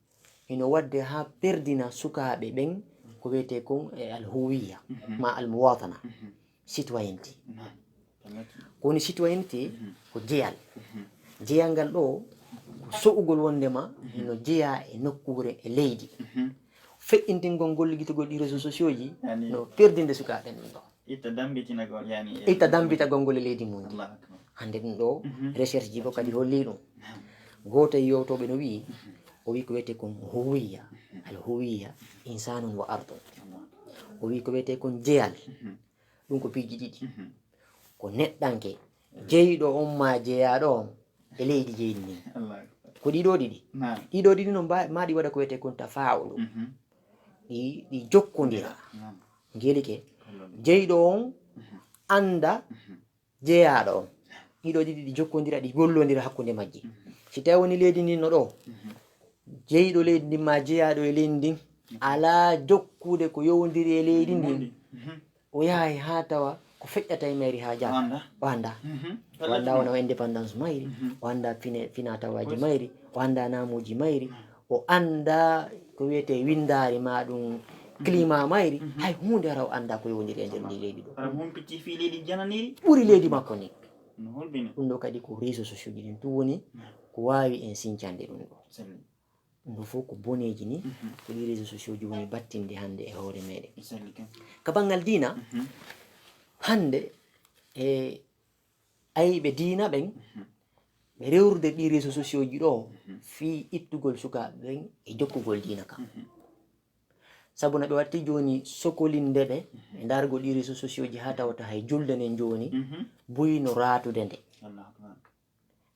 hino waɗde haa perdina sukaaɓe ɓen ko wiyetee kon e al huwiyya, maa al muwatana, citoyenneté. Ko woni citoyenneté ko jeyal. Jeyal ngal ɗoo ko so'ugol wondema hino jeyaa e nokkuure e leydi. Feƴƴintingol gollitugol ɗii réseaux sociaux ji no perdinde sukaaɓe ɓen ɗum ɗoo. Itta dambitinagol, yani, e itta dambitagol ngol e leydi mum ndi. Allahu akbar. Hannde ɗum ɗoo, recherche ji fof kadi hollii ɗum. Gooto e yewtooɓe no wi'i, o wi'i ko wiyetee kon huwiyya. Al huwiyya, insanun wa ardun. O wi'i ko wiyetee kon jeyal. Ɗum ko piiji ɗiɗi. Ko neɗɗanke, jeyɗo on maa jeyaaɗo on, e leydi jeydi ndin. Allahu akbar. Ko ɗii ɗoo ɗiɗi. Naam. Ɗii ɗoo ɗiɗi non mba-, maa ɗi waɗa ko wiyetee kon tafaa'ulu. Ɗi, ɗi jokkondira. Naam. Ngelike. Jeyɗo on annda jeyaaɗo on. Ɗii ɗoo ɗiɗi ɗi jokkondira, ɗi gollondira hakkunde majji. Si tawii woni leydi ndin no ɗoo, jeyɗo leydi ndin maa jeyaaɗo e leydi ndin alaa jokkude ko yowondiri e leydi ndin. O yahay haa tawa ko feƴƴata e mayri haa jaaka. O anndaa. O anndaa. O anndaa wona o indépendance mayri. O anndaa fine-, finaa tawaaji mayri. O anndaa naamuuji mayri. O anndaa ko wiyetee winndaari maa ɗum climat mayri. Hay huunde hara o anndaa ko yowondiri e nder ndii leydi ɗoo. Hara humpiti fii leydi jananiri? Ɓuri leydi makko ndin. No holɓini? Ɗum ɗoo kadi ko réseaux sociaux ji ɗin tun woni ko waawi en sincande ɗum ɗoo. Selli. Ɗum ɗoo fof ko boneeji ni, ko ɗii réseaux sociaux ji woni battinde hannde e hoore meɗen. Ka banngal diina, hannde e ayɓe diina ɓen, ɓe rewrude ɗii réseaux sociaux ji ɗoo fii ittugol sukaaɓe ɓen e jokkugol diina kan. Sabu no ɓe watti jooni sokolinde ɓe e ndaargol ɗii réseaux sociaux ji haa tawata hay julde nden jooni buy no raatude nde. Allahu akbar.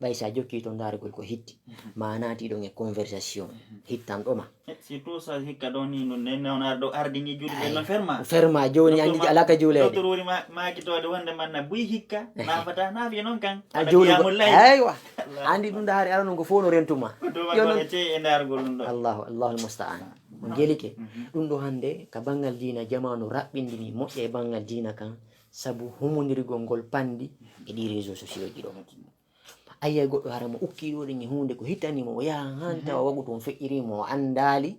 Ɓay si a jokkii ton ndaarugol ko hitti, ma a naatii ɗon e conversation, hittanɗo ma. Eh, surtout so hikka ɗon ni, no, ne, ne on ar-, ɗo ardini julde no ferma. Ferma, jooni anndi alaa ka juuleede. Docteur woni ma-, maakitoode wonde man na buy hikka, naafata, naafi non kan. A waɗa juulugo. Qiyamul layl. Aywa. Allah. Anndi ɗum ɗa hari arano ngo fof no rentuma. Ko ɗum yo non. E tey e ndaarugol ɗum ɗo. Allahu, Allahul musta'an. On gelike. Ɗum ɗo hannde ka banngal diina jamaanu raɓɓindini moƴƴa e banngal diina kan, sabu humondirgol ngol panndi e ɗi réseaux sociaux ji ɗo. A yi'ay goɗɗo hara mo ukkii ɗoo ɗin e huunde ko hitani mo, o yaha han tawa wagutu on feƴƴirii mo, o anndaali,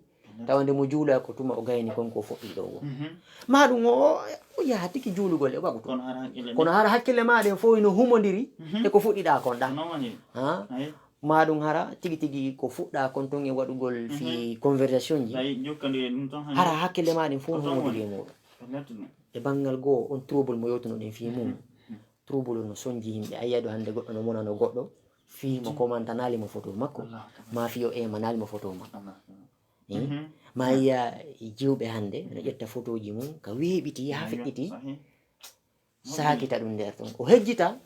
tawa nde mo juulaa ko tuma o gayni kon ko o fuɗɗii ɗoo woo. Mhm. Maa ɗum o, o yaha tigi juulugol e wagutu. Kono hara hakkille Kono hara hakkille maa ɗen fof no humondiri Mhm. e ko fuɗɗiɗaa kon ɗaa. Ko non woni. Ha? Ayi. Maa ɗum hara tigi tigi ko fuɗɗaa kon ton e waɗugol fii Mhm. conversation ji. Ayi, jokkondire ɗum ton hannde. Hara hakkille maa ɗen fof Ko no ton humondiri e woni. Muɗum. Ko lattuɗum. E banngal goo, on trouble mo yewtunoɗen fii mum. Mhm. Trouble no sonji yimɓe. A yi'ay ɗoo hannde goɗɗo no monano goɗɗo, fii mo Tigi. Komantanaali mo photo makko, Allahu akbar. Maa fii o eemanaali mo photo makko. Allahu akbar. Eh? Mhm. Maa yi'a jiwɓe hannde, no ƴetta photooji mum, ka weeɓiti, haa Aywa, feƴƴiti, sahih. Moƴƴi. Saakita ɗum nder ton. O hejjita,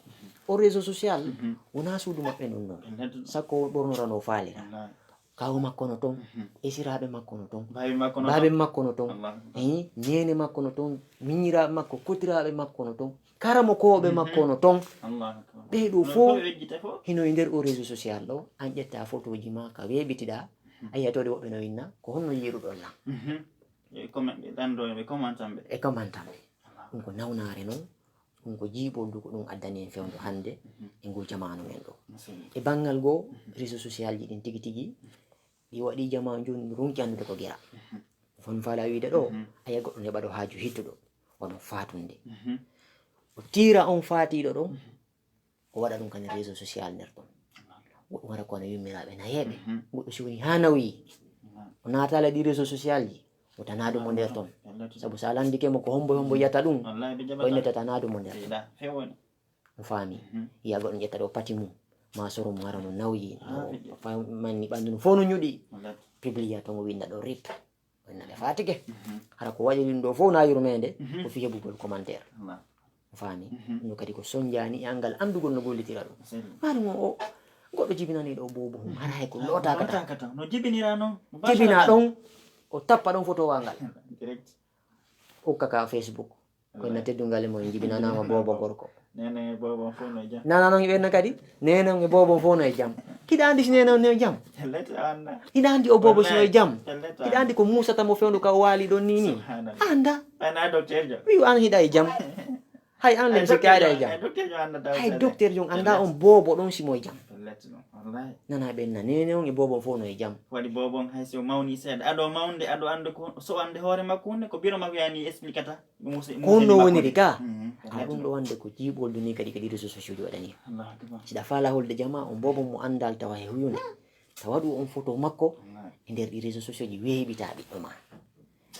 o réseau social, Mhm. wonaa suudu maɓɓe ndun non. Ɓe ladduɗo. Sakko o ɓornora no faalira. Wallaahi. Kaaw makko no ton, Mhm. esiraaɓe makko no ton, Baabi makko no baaben ton. Makko no ton, Allahu akbar. Eh, neene makko no ton, miñiraaɓe makko, kotiraaɓe makko no ton, karamokooɓe Mhm. makko no ton. Allahu akbar. Ɓee ɗoo No fof fof ɓe wejjita fof. Hino e nder o réseau social ɗoo, an ƴetta photooji maa ka weeɓitiɗaa, Mhm. a yi'ay tawde woɓɓe no winna, ko honno yiiruɗon lan? Mhm. E comment ɓe ɗan ɗoo, ɓe commentan ɓe. E commentan ɓe. Allahu Ɗum ko nawnaare non, ɗum ko jiiɓoldu, ko ɗum addani en fewndo hannde Mhm. e nguu jamaanu men ɗoo. Mashallah. E banngal goo, Mhm. réseau social ji ɗin tigi tigi, ɗi waɗii jamaanu jooni ronki anndude ko gera. Mhm. Fon faala wiide ɗoo, Mhm. a yi'a goɗɗo ne ɓaɗo haaju hittuɗo, wano faatunde. Mhm. O tiira on faatiiɗo ɗon, Mhm. o waɗa ɗum ka nder réseau social nder ton. Goɗɗum wara ko wano yummiraaɓe nayeeɓe. Mhm. Goɗɗo si woni haa nawyi, Mhm. o naataali ɗi réseau social ji, o tanaa ɗum mo nder ton. Wallaahi. Sabu so a landike mo ko hombo e hombo yiyata ɗum, Wallaahi, ɓe jaɓataa. Ko innata tanaa ɗum mo nder ton. Seyda, fewoy. On faami? Mhm. Yi'a goɗɗo ƴetta ɗoo pati mum, maa soro mum hara no nawyi, Ah, no ɓe jaɓ- fa-, manni ɓanndu no fof no ñuɗi. Wallaahi. Publia ton o winda ɗoo rip. O winna ɓe faatike. Mhm. Hara ko waɗi ɗum ɗoo fof na yurmeende, Mhm. ko fii heɓugol commentaire. Wallaahi. On faami? Mhm. Ɗum kadi ko sonjaani e anngal anndugol no gollitira ɗum. Seyda. Maa ɗum o, o, goɗɗo jibinanii ɗoo boobo hum, hara hay ko lootaaka tan. Lootaaka tan. No jibinira non, Jibina mubaasharatan. Ɗon, o tappa ɗon photo wa ngal. Direct. Ukka ka Facebook. Ko na teddungal e mo en jibinanaama boobo gorko. Neene e boobo fof no e jam. Nana non ɓenna kadi? Neene on e boobo fof no e jam. Hiɗa anndi si neene on no e jam? Pellet a annda. Hiɗa anndi o boobo si no e jam? Pellet a annda. Hiɗa anndi ko muusata mo fewndo ka o waali ɗon ni ni? Subhanallah. A annda. Ana docteur jo. Wi'u an hiɗa e jam. Hay an len sikki aɗa e jam. Docteur jo annda taw. Hay docteur jo annda on boobo ɗon si mo e jam. Pellet non. Wallahi. Nana ɓenna neene on e boobo fof no e jam. Waɗi boobo on hay si o mawni seeɗa. Aɗo mawnde, aɗo annda ko, so annde hoore makko hunde, ko biro makko yani explicata. Ko honno woniri ka? Mhm. Awa ɗum ɗo wonde ko jiiɓoldu ni kadi, kadi réseaux sociaux ji waɗani. Allahu akbar. Si ɗa faala holde jamaa on boobo mo anndal tawa e huyunde. Tawa ɗum on photo makko Wallahi. E nder ɗi réseaux sociaux ji weeɓita ɓiɗɗo ma.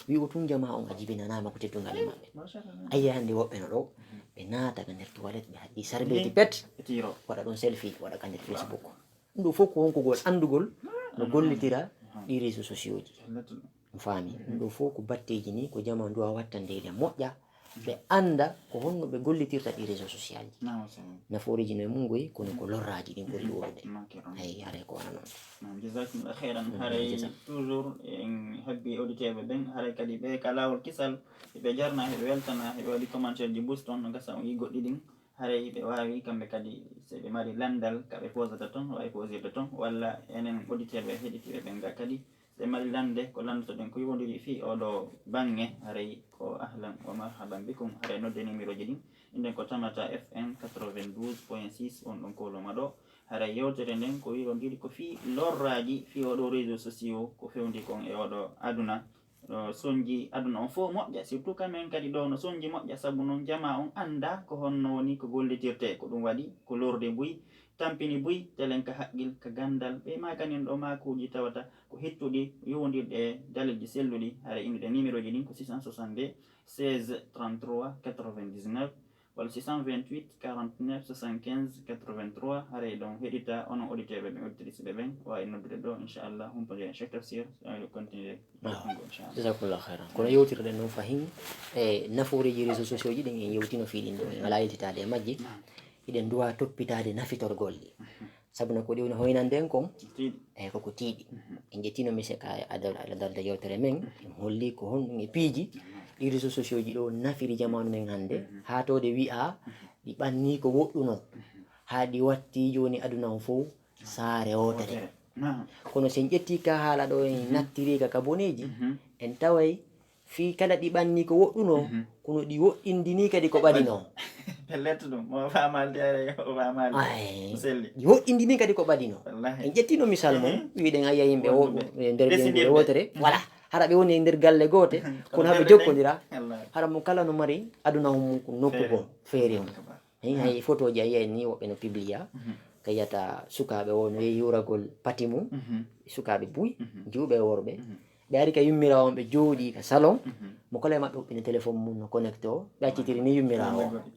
Wi'u tun jamaa on a jibinanaama ko teddungal e maɓɓe. Masha Allah. A yi'ay hannde woɓɓe no ɗo, ɓe naata ka nder toilette, ɓe haɗi sarbeeti pet, ɓe tiiro. Waɗa ɗon selfie, waɗa ka nder Facebook. Ɗum ɗo fof ko wonkugol anndugol no gollitira ɗi réseaux sociaux ji. Pellet. Mi faami. Ɗum ɗo fof ko batteeji ni, ko jamaa nduwa wattande ɗe moƴƴa, ɓe annda ko honno ɓe gollitirta ɗi réseaux social ji. Naam, sey. Nafooreeji no e mun ngoy, kono ko lorraaji ɗin ɓuri ɗuuɗude. Manque ɗon. Hay, haray ko wona non. Naam, jazakumullahu khairan. Mm, haray jaza. Toujours en habbi auditeur ɓe ɓen, haray kadi ɓe ka laawol kisal, ɓe jarna, ɓe weltana, ɓe waɗi commentaire ji boost on, no gasa on yi goɗɗi ɗin. Haray ɓe waawi kamɓe kadi, si ɓe mari lanndal ka ɓe posata ton, waawi posirde ton, walla enen auditeur ɓe heɗitiiɓe ɓen ga kadi, si ɓe mari lannde ko lanndotoɗen ko yowondiri fii oo ɗoo baŋŋe, haray ko ahlan wa marhaban bikum, haray nodde numéro ji ɗin, inden ko Tamata F M quatre-vingt-douze point six, on ɗon kooloma ɗoo. Haray yewtere nden ko yowondiri ko fii lorraaji fii oo ɗoo réseaux sociaux ko fewndi kon e oo ɗoo aduna. No sonji aduna on fof moƴƴa, surtout ka men kadi ɗoo no sonji moƴƴa, sabu non jamaa on anndaa ko honno woni ko gollitirtee. Ko ɗum waɗi ko lorde buy, tampini buy, telen ka haqqil, ka ganndal. Ɓe maakanin ɗoo maakuuji tawata ko hittuɗi, yowondirɗi e daliilji selluɗi. Haray innduɗen numéro ji ɗin ko six cent soixante-deux, seize, trente-trois, quatre-vingt-dix-neuf, walla six cent vingt-huit, quarante-neuf, soixante-quinze, quatre-vingt-trois. Haray ɗon heɗita onon auditeur ɓe ɓen, auditrice ɓe ɓen, waawi noddude ɗoo, inchallah, humpondire Cheikh Tafsir, so awi continuer. Waaw. Inchallah. Jazakumullahu khairan. Kono yewtirɗen ɗon fahin e nafooreeji réseaux sociaux ji ɗin, en yewtino fii ɗin ɗoo, en alaa yiltitaade e majji. Naam. Hiɗen duwa toppitaade nafitorgol ɗi. Mhm. Sabu no ko ɗi woni hoynande en kon, Tiiɗi. E koko tiiɗi. Mhm. En ƴettino mise ka e adal-, adalda yewtere men, en holli ko honɗum e piiji ɗi réseaux sociaux ji ɗoo nafiri jamaanu men hannde, Mhm. haa tawde wi'a Mhm. ɗi ɓannii ko woɗɗunoo, Mhm. haa ɗi wattii jooni aduna on fof saare wootere. Wootere. Naam. Kono si en ƴettii ka haala ɗoo, en Mhm. nattiri ka ka boneeji, Mhm. en taway fii kala ɗi ɓannii ko woɗɗunoo, Mhm. kono ɗi woɗɗindinii kadi ko ɓadinoo. Pellet ɗum, mo faamaali de, o faamaali. Ay. Selli. Woɗɗindi ndin kadi ko ɓadino. Wallahi. En ƴettino misal mum, mhm, wiɗen ayya yimɓe wo-, wonduɓe e nder ɓesndirde, ɓeynguure wootere. Mhm. Voilà. Hara ɓe woni e nder galle goote, mhm, kono haa ɓe jokkondira. Wallahi. Hara mo kala no mari aduna on mum ko nokku goo, feere on. Allahu akbar. Hay, hay fotooji a yi'ay ni woɓɓe no publia. Mhm. Ka yi'ata sukaaɓe o no yehi hiwragol pati mum, mhm, sukaaɓe buy, mhm, jiwɓe e worɓe. Mhm. Ɓe ari ka yummiraawo on, ɓe jooɗii ka salon. Mhm. Mo kala e maɓɓe huɓɓini téléphone mum no connecté o, ɓe accitiri ni yummiraawo on. Wallahi.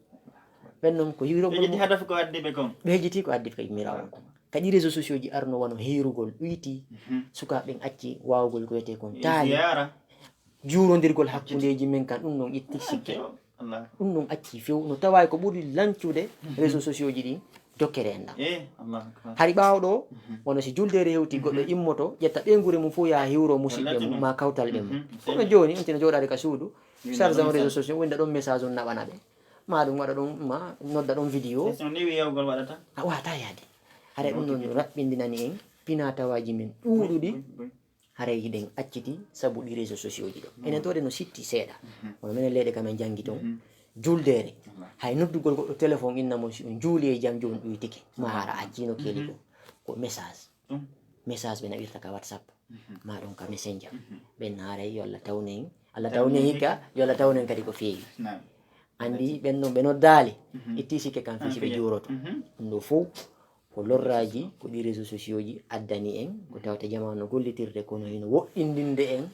Ɓen non ko hiwragol. Ɓe yejjiti mo, hadafu ko addi ɓe kon. Ɓe yejjiti ko addi ka yummiraawo on kon. Kadi réseaux sociaux ji arno wano hiirugol ɗuyti, mhm, sukaaɓe ɓen acci waawugol ko wiyetee kon taali. Ziyaara. Juurondirgol hakkundeeji men kan, ɗum ɗon itti sikke. Allahu akbar. Ɗum ɗon acci few. No tawaa ko ɓuri lancude, mhm, réseaux sociaux ji ɗin, jokkere enɗan. Eh, Allahu akbar. Hari ɓaawo ɗoo, mhm, wano si juldeere hewtii, goɗɗo, mhm, immoto, ƴetta ɓeynguure mum fow, yaha hiwroo musiɓɓe mum, wallati mum, maa kawtalɓe mum. Mhm. Kono jooni, on tino jooɗaade ka suudu, winda charge ɗon on réseaux message, sociaux, winda ɗon message on naɓana ɓe. Maa ɗum waɗa ɗon, maa nodda ɗon vidéo. Question ni wi'ewgol waɗata? A waawataa yaade. Haray ɗum non raɓɓindinani en, pinaa tawaaji men ɗuuɗuɗi. Buy, buy, buy. Haray hiɗen acciti sabu ɗi réseaux sociaux ji ɗo. Mm. Enen tooɗe no sitti seeɗa. Mhm. Kono minen leyɗe ka men janngi ton. Mhm. Juldeere. Wallahi. Hay noddugol goɗɗo téléphone inna mo si on juuli e jam jooni ɗuytike. Ma hara accino keeli ko. Mhm. Ko message. Ɗum. Message ɓe naɓirta ka WhatsApp. Mhm. Ma ɗon ka Messenger. Mhm. Ɓen haray yo Allah tawnu en. Allah tawnu en hikka, yo Allah tawnu en kadi ko feewi. Naam. Anndi ɓen non ɓe noddaali. Mhm. Itti sikke kan fii si ɓe juuroto. Mhm. Ɗum ɗo fow ko lorraaji ko ɗi réseaux sociaux ji addani en, ko tawata jamaa no gollitirde, kono hino woɗɗindinde en,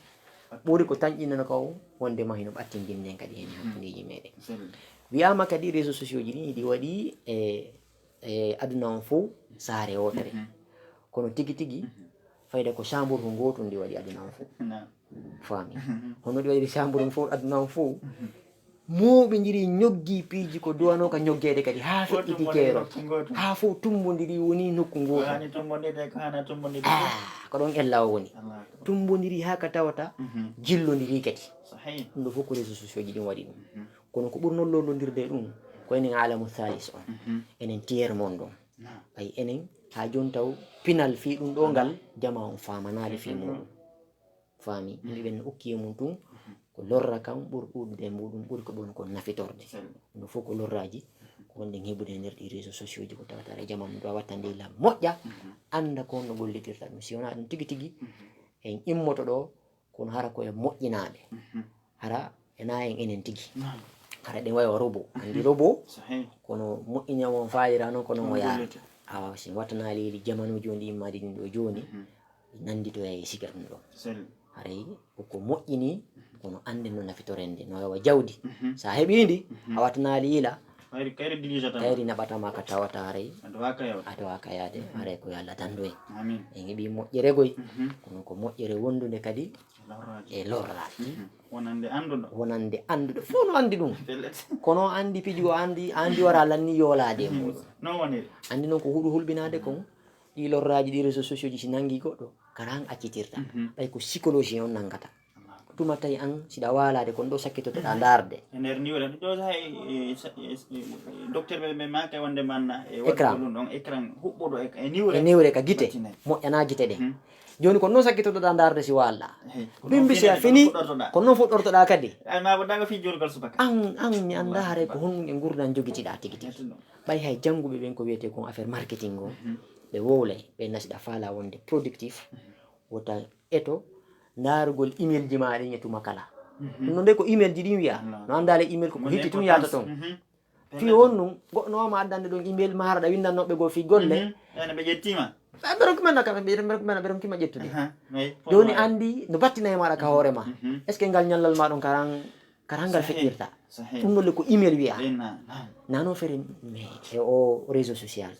ɓuri ko tanƴinana ka on, wonndema hino ɓattindinde en kadi hen hakkundeeji meɗen. Selli. Wi'aama kadi réseaux sociaux ji ɗin hiɗi waɗi e, e aduna on fow saare wootere. Mhm. Kono tigi tigi, mhm, fayda ko chambre ko ngootu ndi waɗi aduna on fow. Naam. Faami. Mhm. Hono ɗi waɗiri chambre on fow, aduna on fow. Mhm. Mooɓindiri, ñoggi piiji ko duwanoo ka ñoggeede kadi, haa fow feƴƴiti tumbondiri keerol. Nokku ngootu. Haa fow tumbondiri woni nokku ngootu. Ko haani tumbondirde, ko haana tumbondirde. Ah, ko ɗon ella o woni. Allahu akbar. Tumbondiri haa ka tawata, mhm, jillondiri kadi. Sahih. Ɗum ɗo fow ko réseaux sociaux ji ɗin waɗi ɗum. Mhm. Kono ko ɓurnoo lorlondirde ɗum, ko enen alamu thalis on. Mhm. Enen tiers monde on. Naam. Ɓay enen, haa jooni taw, pinal fii ɗum ɗo ngal, jamaa on faamanaali fii muɗum. Faami? Mhm. Yimɓe ɓen no ukki e mum tun, ko lorra kan ɓuri ɗuuɗude e muɗum, ɓuri ko ɓuri kon nafitorde. Selli. Ɗum fow ko lorraaji, ko wonɗen heɓude e nder ɗi réseaux sociaux ji, ko tawata aray jamaa mum ɗo a wattande ila moƴƴa, mhm, annda ko honno gollitirta ɗum. Si wonaa ɗum tigi tigi, mhm, en immoto ɗo, kono hara ko e moƴƴinaaɓe. Mhm. Hara enaa en enen tigi. Naam. Hara ɗen wayi wa robot. Anndi robot? Sahih. Kono moƴƴini on faayira non, kono mo yaara. Awa, si wattanaali ili jamanuuji on ɗi immaade ɗin ɗo jooni, mhm, nanditoya e siga ɗum ɗon. Selli. Haray ko, ko moƴƴini, kono annden no nafitoren ndi. No wayi wa jawdi. Mhm. Sa heɓii ndi, mhm, a wattanaali ila, kayri, kayri dilijata ma. Kayri naɓata ma ka tawata haray. A dowaaka yaade. A dowaaka yaade. Mhm. Haray ko yo Allah dandu en. Amin. En heɓii moƴƴere goy. Mhm. Kono ko moƴƴere wondunde kadi e lorraaji. E lorraaji. Mhm. Wonande annduɗo. Wonande annduɗo. Fow no anndi ɗum. Pellet. Kono anndi piiji o anndi, anndi wara lanni yoolaade e muɗum. Mhm. No woniri? Anndi non ko huɗo hulɓinaade kon, ɗi lorraaji, ɗi réseaux sociaux ji si nanngii goɗɗo, kara han accitirta. Mhm. Ɓay ko psychologie on nanngata. Tuma tawi an, siɗa waalaade, kono ɗo sakkitotoɗaa ndaarde. E nder niwre, ɗo hay, e, sa-, e, e, docteur ɓe, ɓe maaka wonde man, e, waɗugol ɗum ɗon écran huɓɓuɗo e, e niwre. E niwre ka gite, battinay. Moƴƴanaa gite ɗen. Mhm. Jooni ko non sakkitotoɗaa ndaarde si waalɗaa. Ehe, ko non bimbi si a fini, fuɗɗortoɗaa. Ko non fuɗɗortoɗaa kadi. Ay, ma ko daga fii juulgol subaka. An, an, mi anndaa haray ko honɗum e ngurndan jogitiɗaa tigi tigi. Ɓay hay jannguɓe ɓen ko wiyetee kon affaire marketing on, mhm, ɓe wowlay, ɓe na siɗa faalaa wonde productif, mhm, wota eto ndaarugol email ji maa ɗin e tuma kala. Mhm. Ɗum no nde ko email ji ɗin wiyaa. No anndaa le email ko, ko hitti tun yaata ton. Mhm. Fii honɗum, goɗɗo no ma addande ɗon email maa hara ɗa winndannoɓe goo fii golle. Mhm. Ɓe ɓe ƴettiima. Ɓe ɓe ronkima na kam, ɓe ɓe ronkima, ɓe ronkima ƴettude. Aha. Jooni anndi no battinay maaɗa ka hoore maa. Mhm. Est-ce que ngal ñallal maa ɗon karan, karan ngal feƴƴirta? Sahih. Ɗum ɗon le ko email wiyaa. Naa non fere, mais e o réseau social.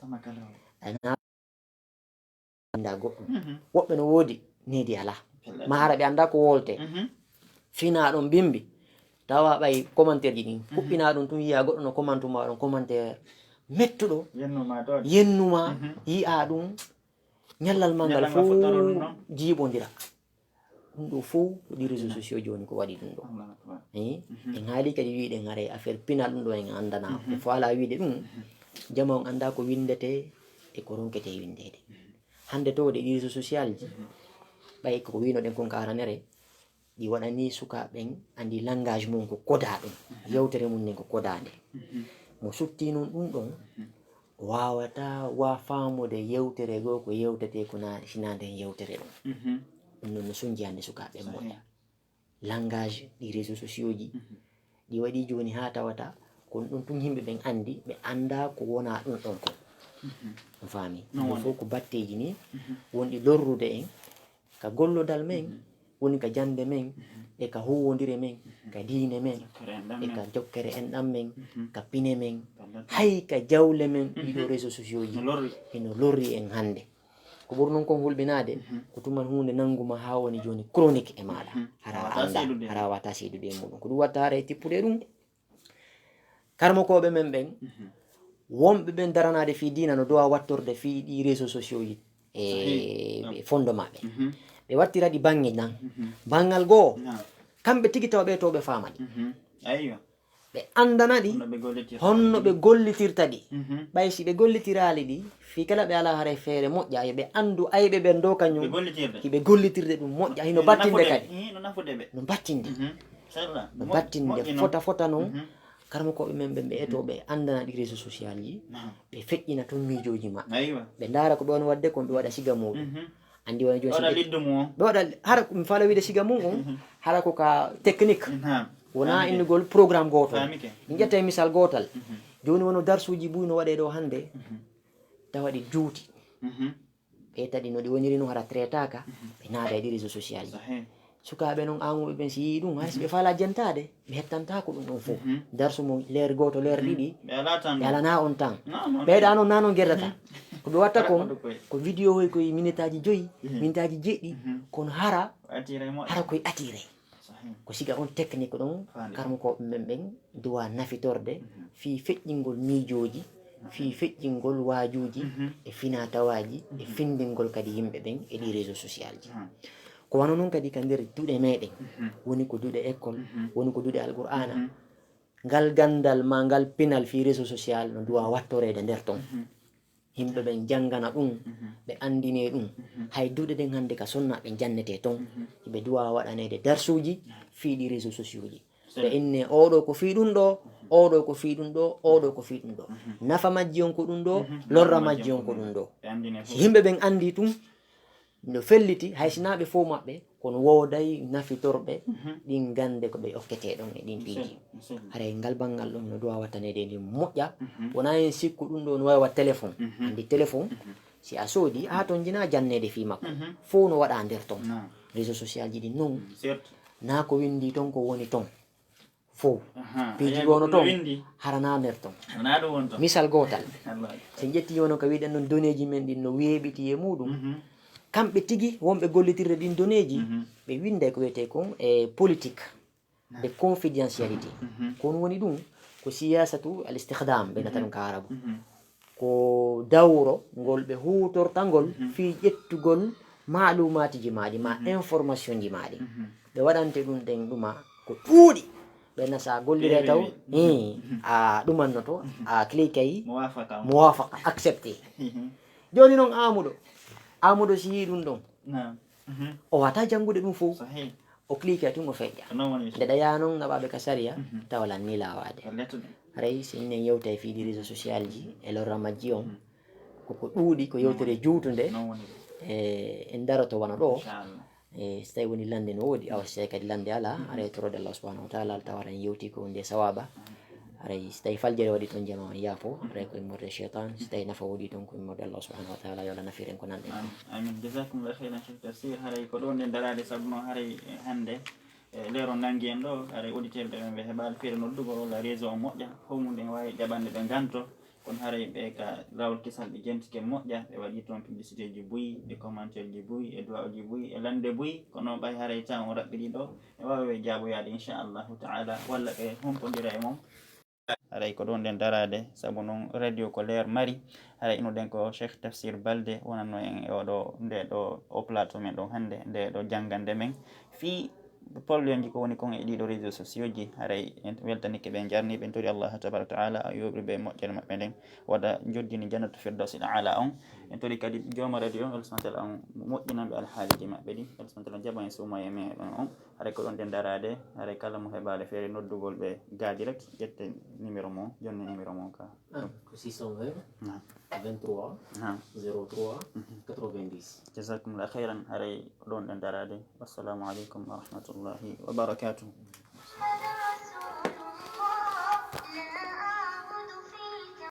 Anndaa goɗɗum. Mhm. Woɓɓe no woodi, needi alaa. Pellet. Maa hara ɓe anndaa ko wowletee. Mhm. Finaa ɗon bimbi, tawa ɓay commentaire ji ɗin. Mhm. Huɓɓinaa ɗum tun, yi'aa goɗɗo no commentu ma ɗon commentaire mettuɗo. Yennu ma ɗon. Yennu ma, mhm, yi'aa ɗum. Ñallal maa ngal fow jiiɓondira. Ɗum ɗo fow ko ɗi réseaux sociaux jooni ko waɗi ɗum ɗo. Allahu akbar. Eh? Mhm. En haali kadi wiide haray affaire pinal ɗum ɗo en anndanaa. Mhm. Ko faalaa wiide ɗum, mhm, jama on anndaa ko winndetee e ko ronketee winndeede. Mhm. Hannde towde ɗi réseaux social ji, mhm, ɓay ko wiinoɗen kon ka aranere, ɗi waɗanii sukaaɓe ɓen anndi langage mum ko kodaa ɗum. Mhm. Yewtere mum nden ko kodaande. Mhm. Mo suttii non ɗun ɗon, o waawataa wa faamude yewtere goo ko yewtetee ko na, si na nden yewtere ɗon. Mhm. Ɗun non no sunji hannde sukaaɓe moƴƴa. Langage ɗi réseaux sociaux ji, mhm, ɗi waɗi jooni haa tawata ko ɗun tun yimɓe ɓen anndi, ɓe anndaa ko wonaa ɗun ɗon kon. Mhm. On faami? Ɗun fof ko batteeji ni, mhm, wonɗi lorrude en ka gollodal men, mhm, woni ka jannde men, mhm, e ka huuwondire men, mhm, ka diine men, jokkere enɗam e ka men, jokkere enɗam men, mhm, ka pine men, ka lorri, hay ka jawle men, mhm, ɗiɗo réseaux sociaux ji, no lorri, hino lorri en hannde. Ko ɓuri non kon hulɓinaade, mhm, ko tuman huunde nannguma haa woni jooni chronique e maaɗa. Mhm. Hara a anndaa, hara a waawataa seedude e muuɗun. Ko ɗun watta hara e tippude ɗun. Karamokooɓe men ɓen, mhm, wonɓe ɓen daranaade fii diina no duwaa wattorde fii ɗii réseaux sociaux yi e fondement ɓen. Mhm. Ɓe wattira ɗi baŋŋe nan. Mhm. Baŋŋal goo, kamɓe tigi tawa ɓe to ɓe faama ɗi. Mhm. Aywa. Ɓe anndana ɗi honno ɓe gollitirta, honno ɓe gollitirta ɗi. Mhm. Ɓay si ɓe gollitiraali ɗi, fii kala ɓe alaa haray feere moƴƴa, yo ɓe anndu ayɓe ɓen ɗoo kañun hiɓe gollitirde ɗun moƴƴa, hino battinde kadi. Hino nafude ɓe. No battinde. Mhm. No battinde fota fota non. Mhm. Karamokooɓe men ɓen, ɓe eto, mhm, ɓe anndana ɗi réseaux social ji, ɓe feƴƴina tun miijooji maɓɓe. Aywa. Ɓe ndaara ko ɓe woni waɗde kon, ɓe waɗa siga muuɗun. Mhm. Anndi wona jooni ɓe waɗa liddu mun on. Ɓe waɗa, hara ko mi faala wiide siga mun on, mhm, hara ko ka technique. Naam. Wonaa innugol programme gootol. Faamike. Min ƴetta e misal gootal. Mhm. Jooni wono darsuuji buy no waɗee ɗoo hannde, mhm, tawa ɗi juuti. Mhm. Ɓe tawi no ɗi woniri non hara traitaaka, mhm, ɓe naada e ɗi réseaux social ji. Sahih. Sukaaɓe non aamuɓe ɓen si yi'i ɗun, hay si ɓe, mhm, faalaa jentaade, ɓe hettantaako ɗun ɗon fow. Mhm. Darsu mo leer gooto, leer, mhm, ɗiɗi, ɓe alaa tan, ɓe alanaa on tan. Non, non, ɓeyɗaa non, naa non gerdata. Mhm. Ko ɓe watta kon, ko vidéo hoy koye minitaaji joyi, mhm, minitaaji jeɗɗi, mhm, kono hara, hara koye attiré. Sahih. Ko siga on technique ɗon, faami, karamokooɓe men ɓen duwaa nafitorde, mhm, fii feƴƴingol miijooji, fii feƴƴingol waajuuji, mhm, e finaa tawaaji, e, mhm, findingol kadi yimɓe ɓen e ɗii réseaux social ji. Mhm. Ko wano non kadi ka nder duɗe meɗen, mhm, woni ko duɗe école, mhm, woni ko duɗe Alqur'aana. Mhm. Ngal ganndal maa ngal pinal fii réseau social no duwaa wattoreede nder ton. Mhm. Yimɓe ɓen janngana ɗun, mhm, ɓe anndinee ɗun. Mhm. Hay duɗe ɗen hannde ka sonnaaɓe jannetee ton, mhm, hiɓe duwaa waɗaneede darsuuji, mhm, fii ɗii réseaux sociaux ji. Ɓe innee, oo ɗoo ko fii ɗun ɗoo, mhm, oo ɗoo ko fii ɗun ɗoo, oo ɗoo ko fii ɗun ɗoo. Mhm. Nafa majji on ko ɗun ɗoo, mhm, lorra majji on ko ɗun ɗoo. Ɓe anndinee fow. Si yimɓe ɓen anndii tun, no felliti, hay si naa ɓe fow maɓɓe, kono wooday nafitorɓe, mhm, ɗin gannde ko ɓe okketee ɗon e ɗin piiji. Haray ngal banngal ɗon no duwaa wattaneede ndi moƴƴa. Mhm. Wonaa en sikku ɗun ɗoo no waawi wa téléphone. Mhm. Anndi téléphone, mhm, si a soodii, a tonjinaa janneede fii makko. Mhm. Fow no waɗaa nder ton. Naam. Réseau social ji ɗin non. Mm, certes. Naa ko winndii ton ko woni ton. Fow. Aha, piiji goo no ton, hara naa nder ton. Hara naa ɗun woni ton. Misal gootal. Wallahi. Si en ƴettii wano ka wi'ɗen non données ji men ɗin no weeɓiti e muuɗun, mhm, kamɓe tigi wonɓe gollitirde ɗin données ji, mhm, ɓe winnday ko wi'etee kon e politique de confidentialité. Mhm. Ko ɗun woni ɗun, ko siyaasatu al istikhdam, ɓe wi'ata ɗun ka Arabu. Mhm. Ko dawro ngol ɓe huutorta ngol, mhm, fii ƴettugol maalumaatiji maa ɗin, maa, mhm, information ji maa ɗin. Mhm. Ɓe waɗante ɗun ɗen ɗuma ko ɗuuɗi. Ɓe na sa golliree taw, mhm, ii, mhm, a ɗumannoto, mhm, a cliquay muwafaqa, muwafaqa, accepté. Mhm. Jooni non Amuɗo, Amuɗo si yi'i ɗun ɗon, naam. Mhm. O waawataa janngude ɗun fow. Sahih. O cliquay tun o feƴƴa. Ko non woni. Nde ɗayaa non naɓaaɓe ka sariya, mhm, tawa lan nii laawaade. Ko lettude. Haray si minen yewtay fii ɗi réseau social ji e lorra majji on, mhm, ko ko ɗuuɗi, ko yewtere juutunde. Non woni. E, en daroto wano ɗoo. Inchallah. E, si tawii woni lannde no woodi, awa si tawii kadi lannde alaa, mhm, haray torode Allah subhanahu wa ta'ala, tawa en yewtii ko huunde sawaaba. Mhm. Haray si tawii faljere waɗi ton jama on yaafo, haray ko immorde sheytan, si tawii nafa woodi ton ko immorde Allah subhanahu wa ta'ala, yo Allah nafir en ko nanɗen kon. Amin. Amin. Jazakumullahu khairan, Cheikh Tafsir. Haray ko ɗon ɗen daraade, sabu non haray hannde, e leer on nanngi en ɗoo, haray auditeur ɓe ɓe heɓaali feere noddugol walla réseau on moƴƴa, fow mun ɗen waawi jaɓande ɓe nganto. Kono haray ɓe ka laawol kesal ɓe jentike moƴƴa, ɓe waɗi ton publicité ji buy, e commentaire ji buy, e duwaaji buy, e lannde buy, kono ɓay haray tan on raɓɓiɗi ɗoo, e waawi ɓe jaaboyaade inchallahu ta'ala, walla ɓe humpondira e mon. Haray ko ɗon ɗen daraade, sabu non radio ko leer mari, haray ino ɗen ko Cheikh Tafsir Balde wonanno en e oɗo, nde ɗo, o plateau men ɗon hannde, nde ɗo janngande men fii Problémeji ko woni kon e ɗiɗo réseaux sociaux ji, haray en weltanike ɓe, en jarni ɓe, en tori Allah tabaraka wa taala o yoɓri ɓe moƴƴere maɓɓe nden, waɗa joddini jannatu firdawsil aala on. En tori kadi jooma radio on, Allah subhanahu wa taala on moƴƴinan ɓe alhaaliji maɓɓe ɗin, Allah subhanahu wa taala jaɓa en suumaye meɗen on. Haray ko ɗon ɗen daraade, haray kala mo heɓaali feere noddugol ɓe gaa direct, ƴetten numéro mon, jonni numéro mon ka. Ah, ko six cent vingt, naam, vingt-trois, naam, zéro trois, mhm, quatre-vingt-dix. Jazakumullahu khairan, haray ko ɗon ɗen daraade. Wassalamu alaikum wa rahmatullahi wa barakatuh.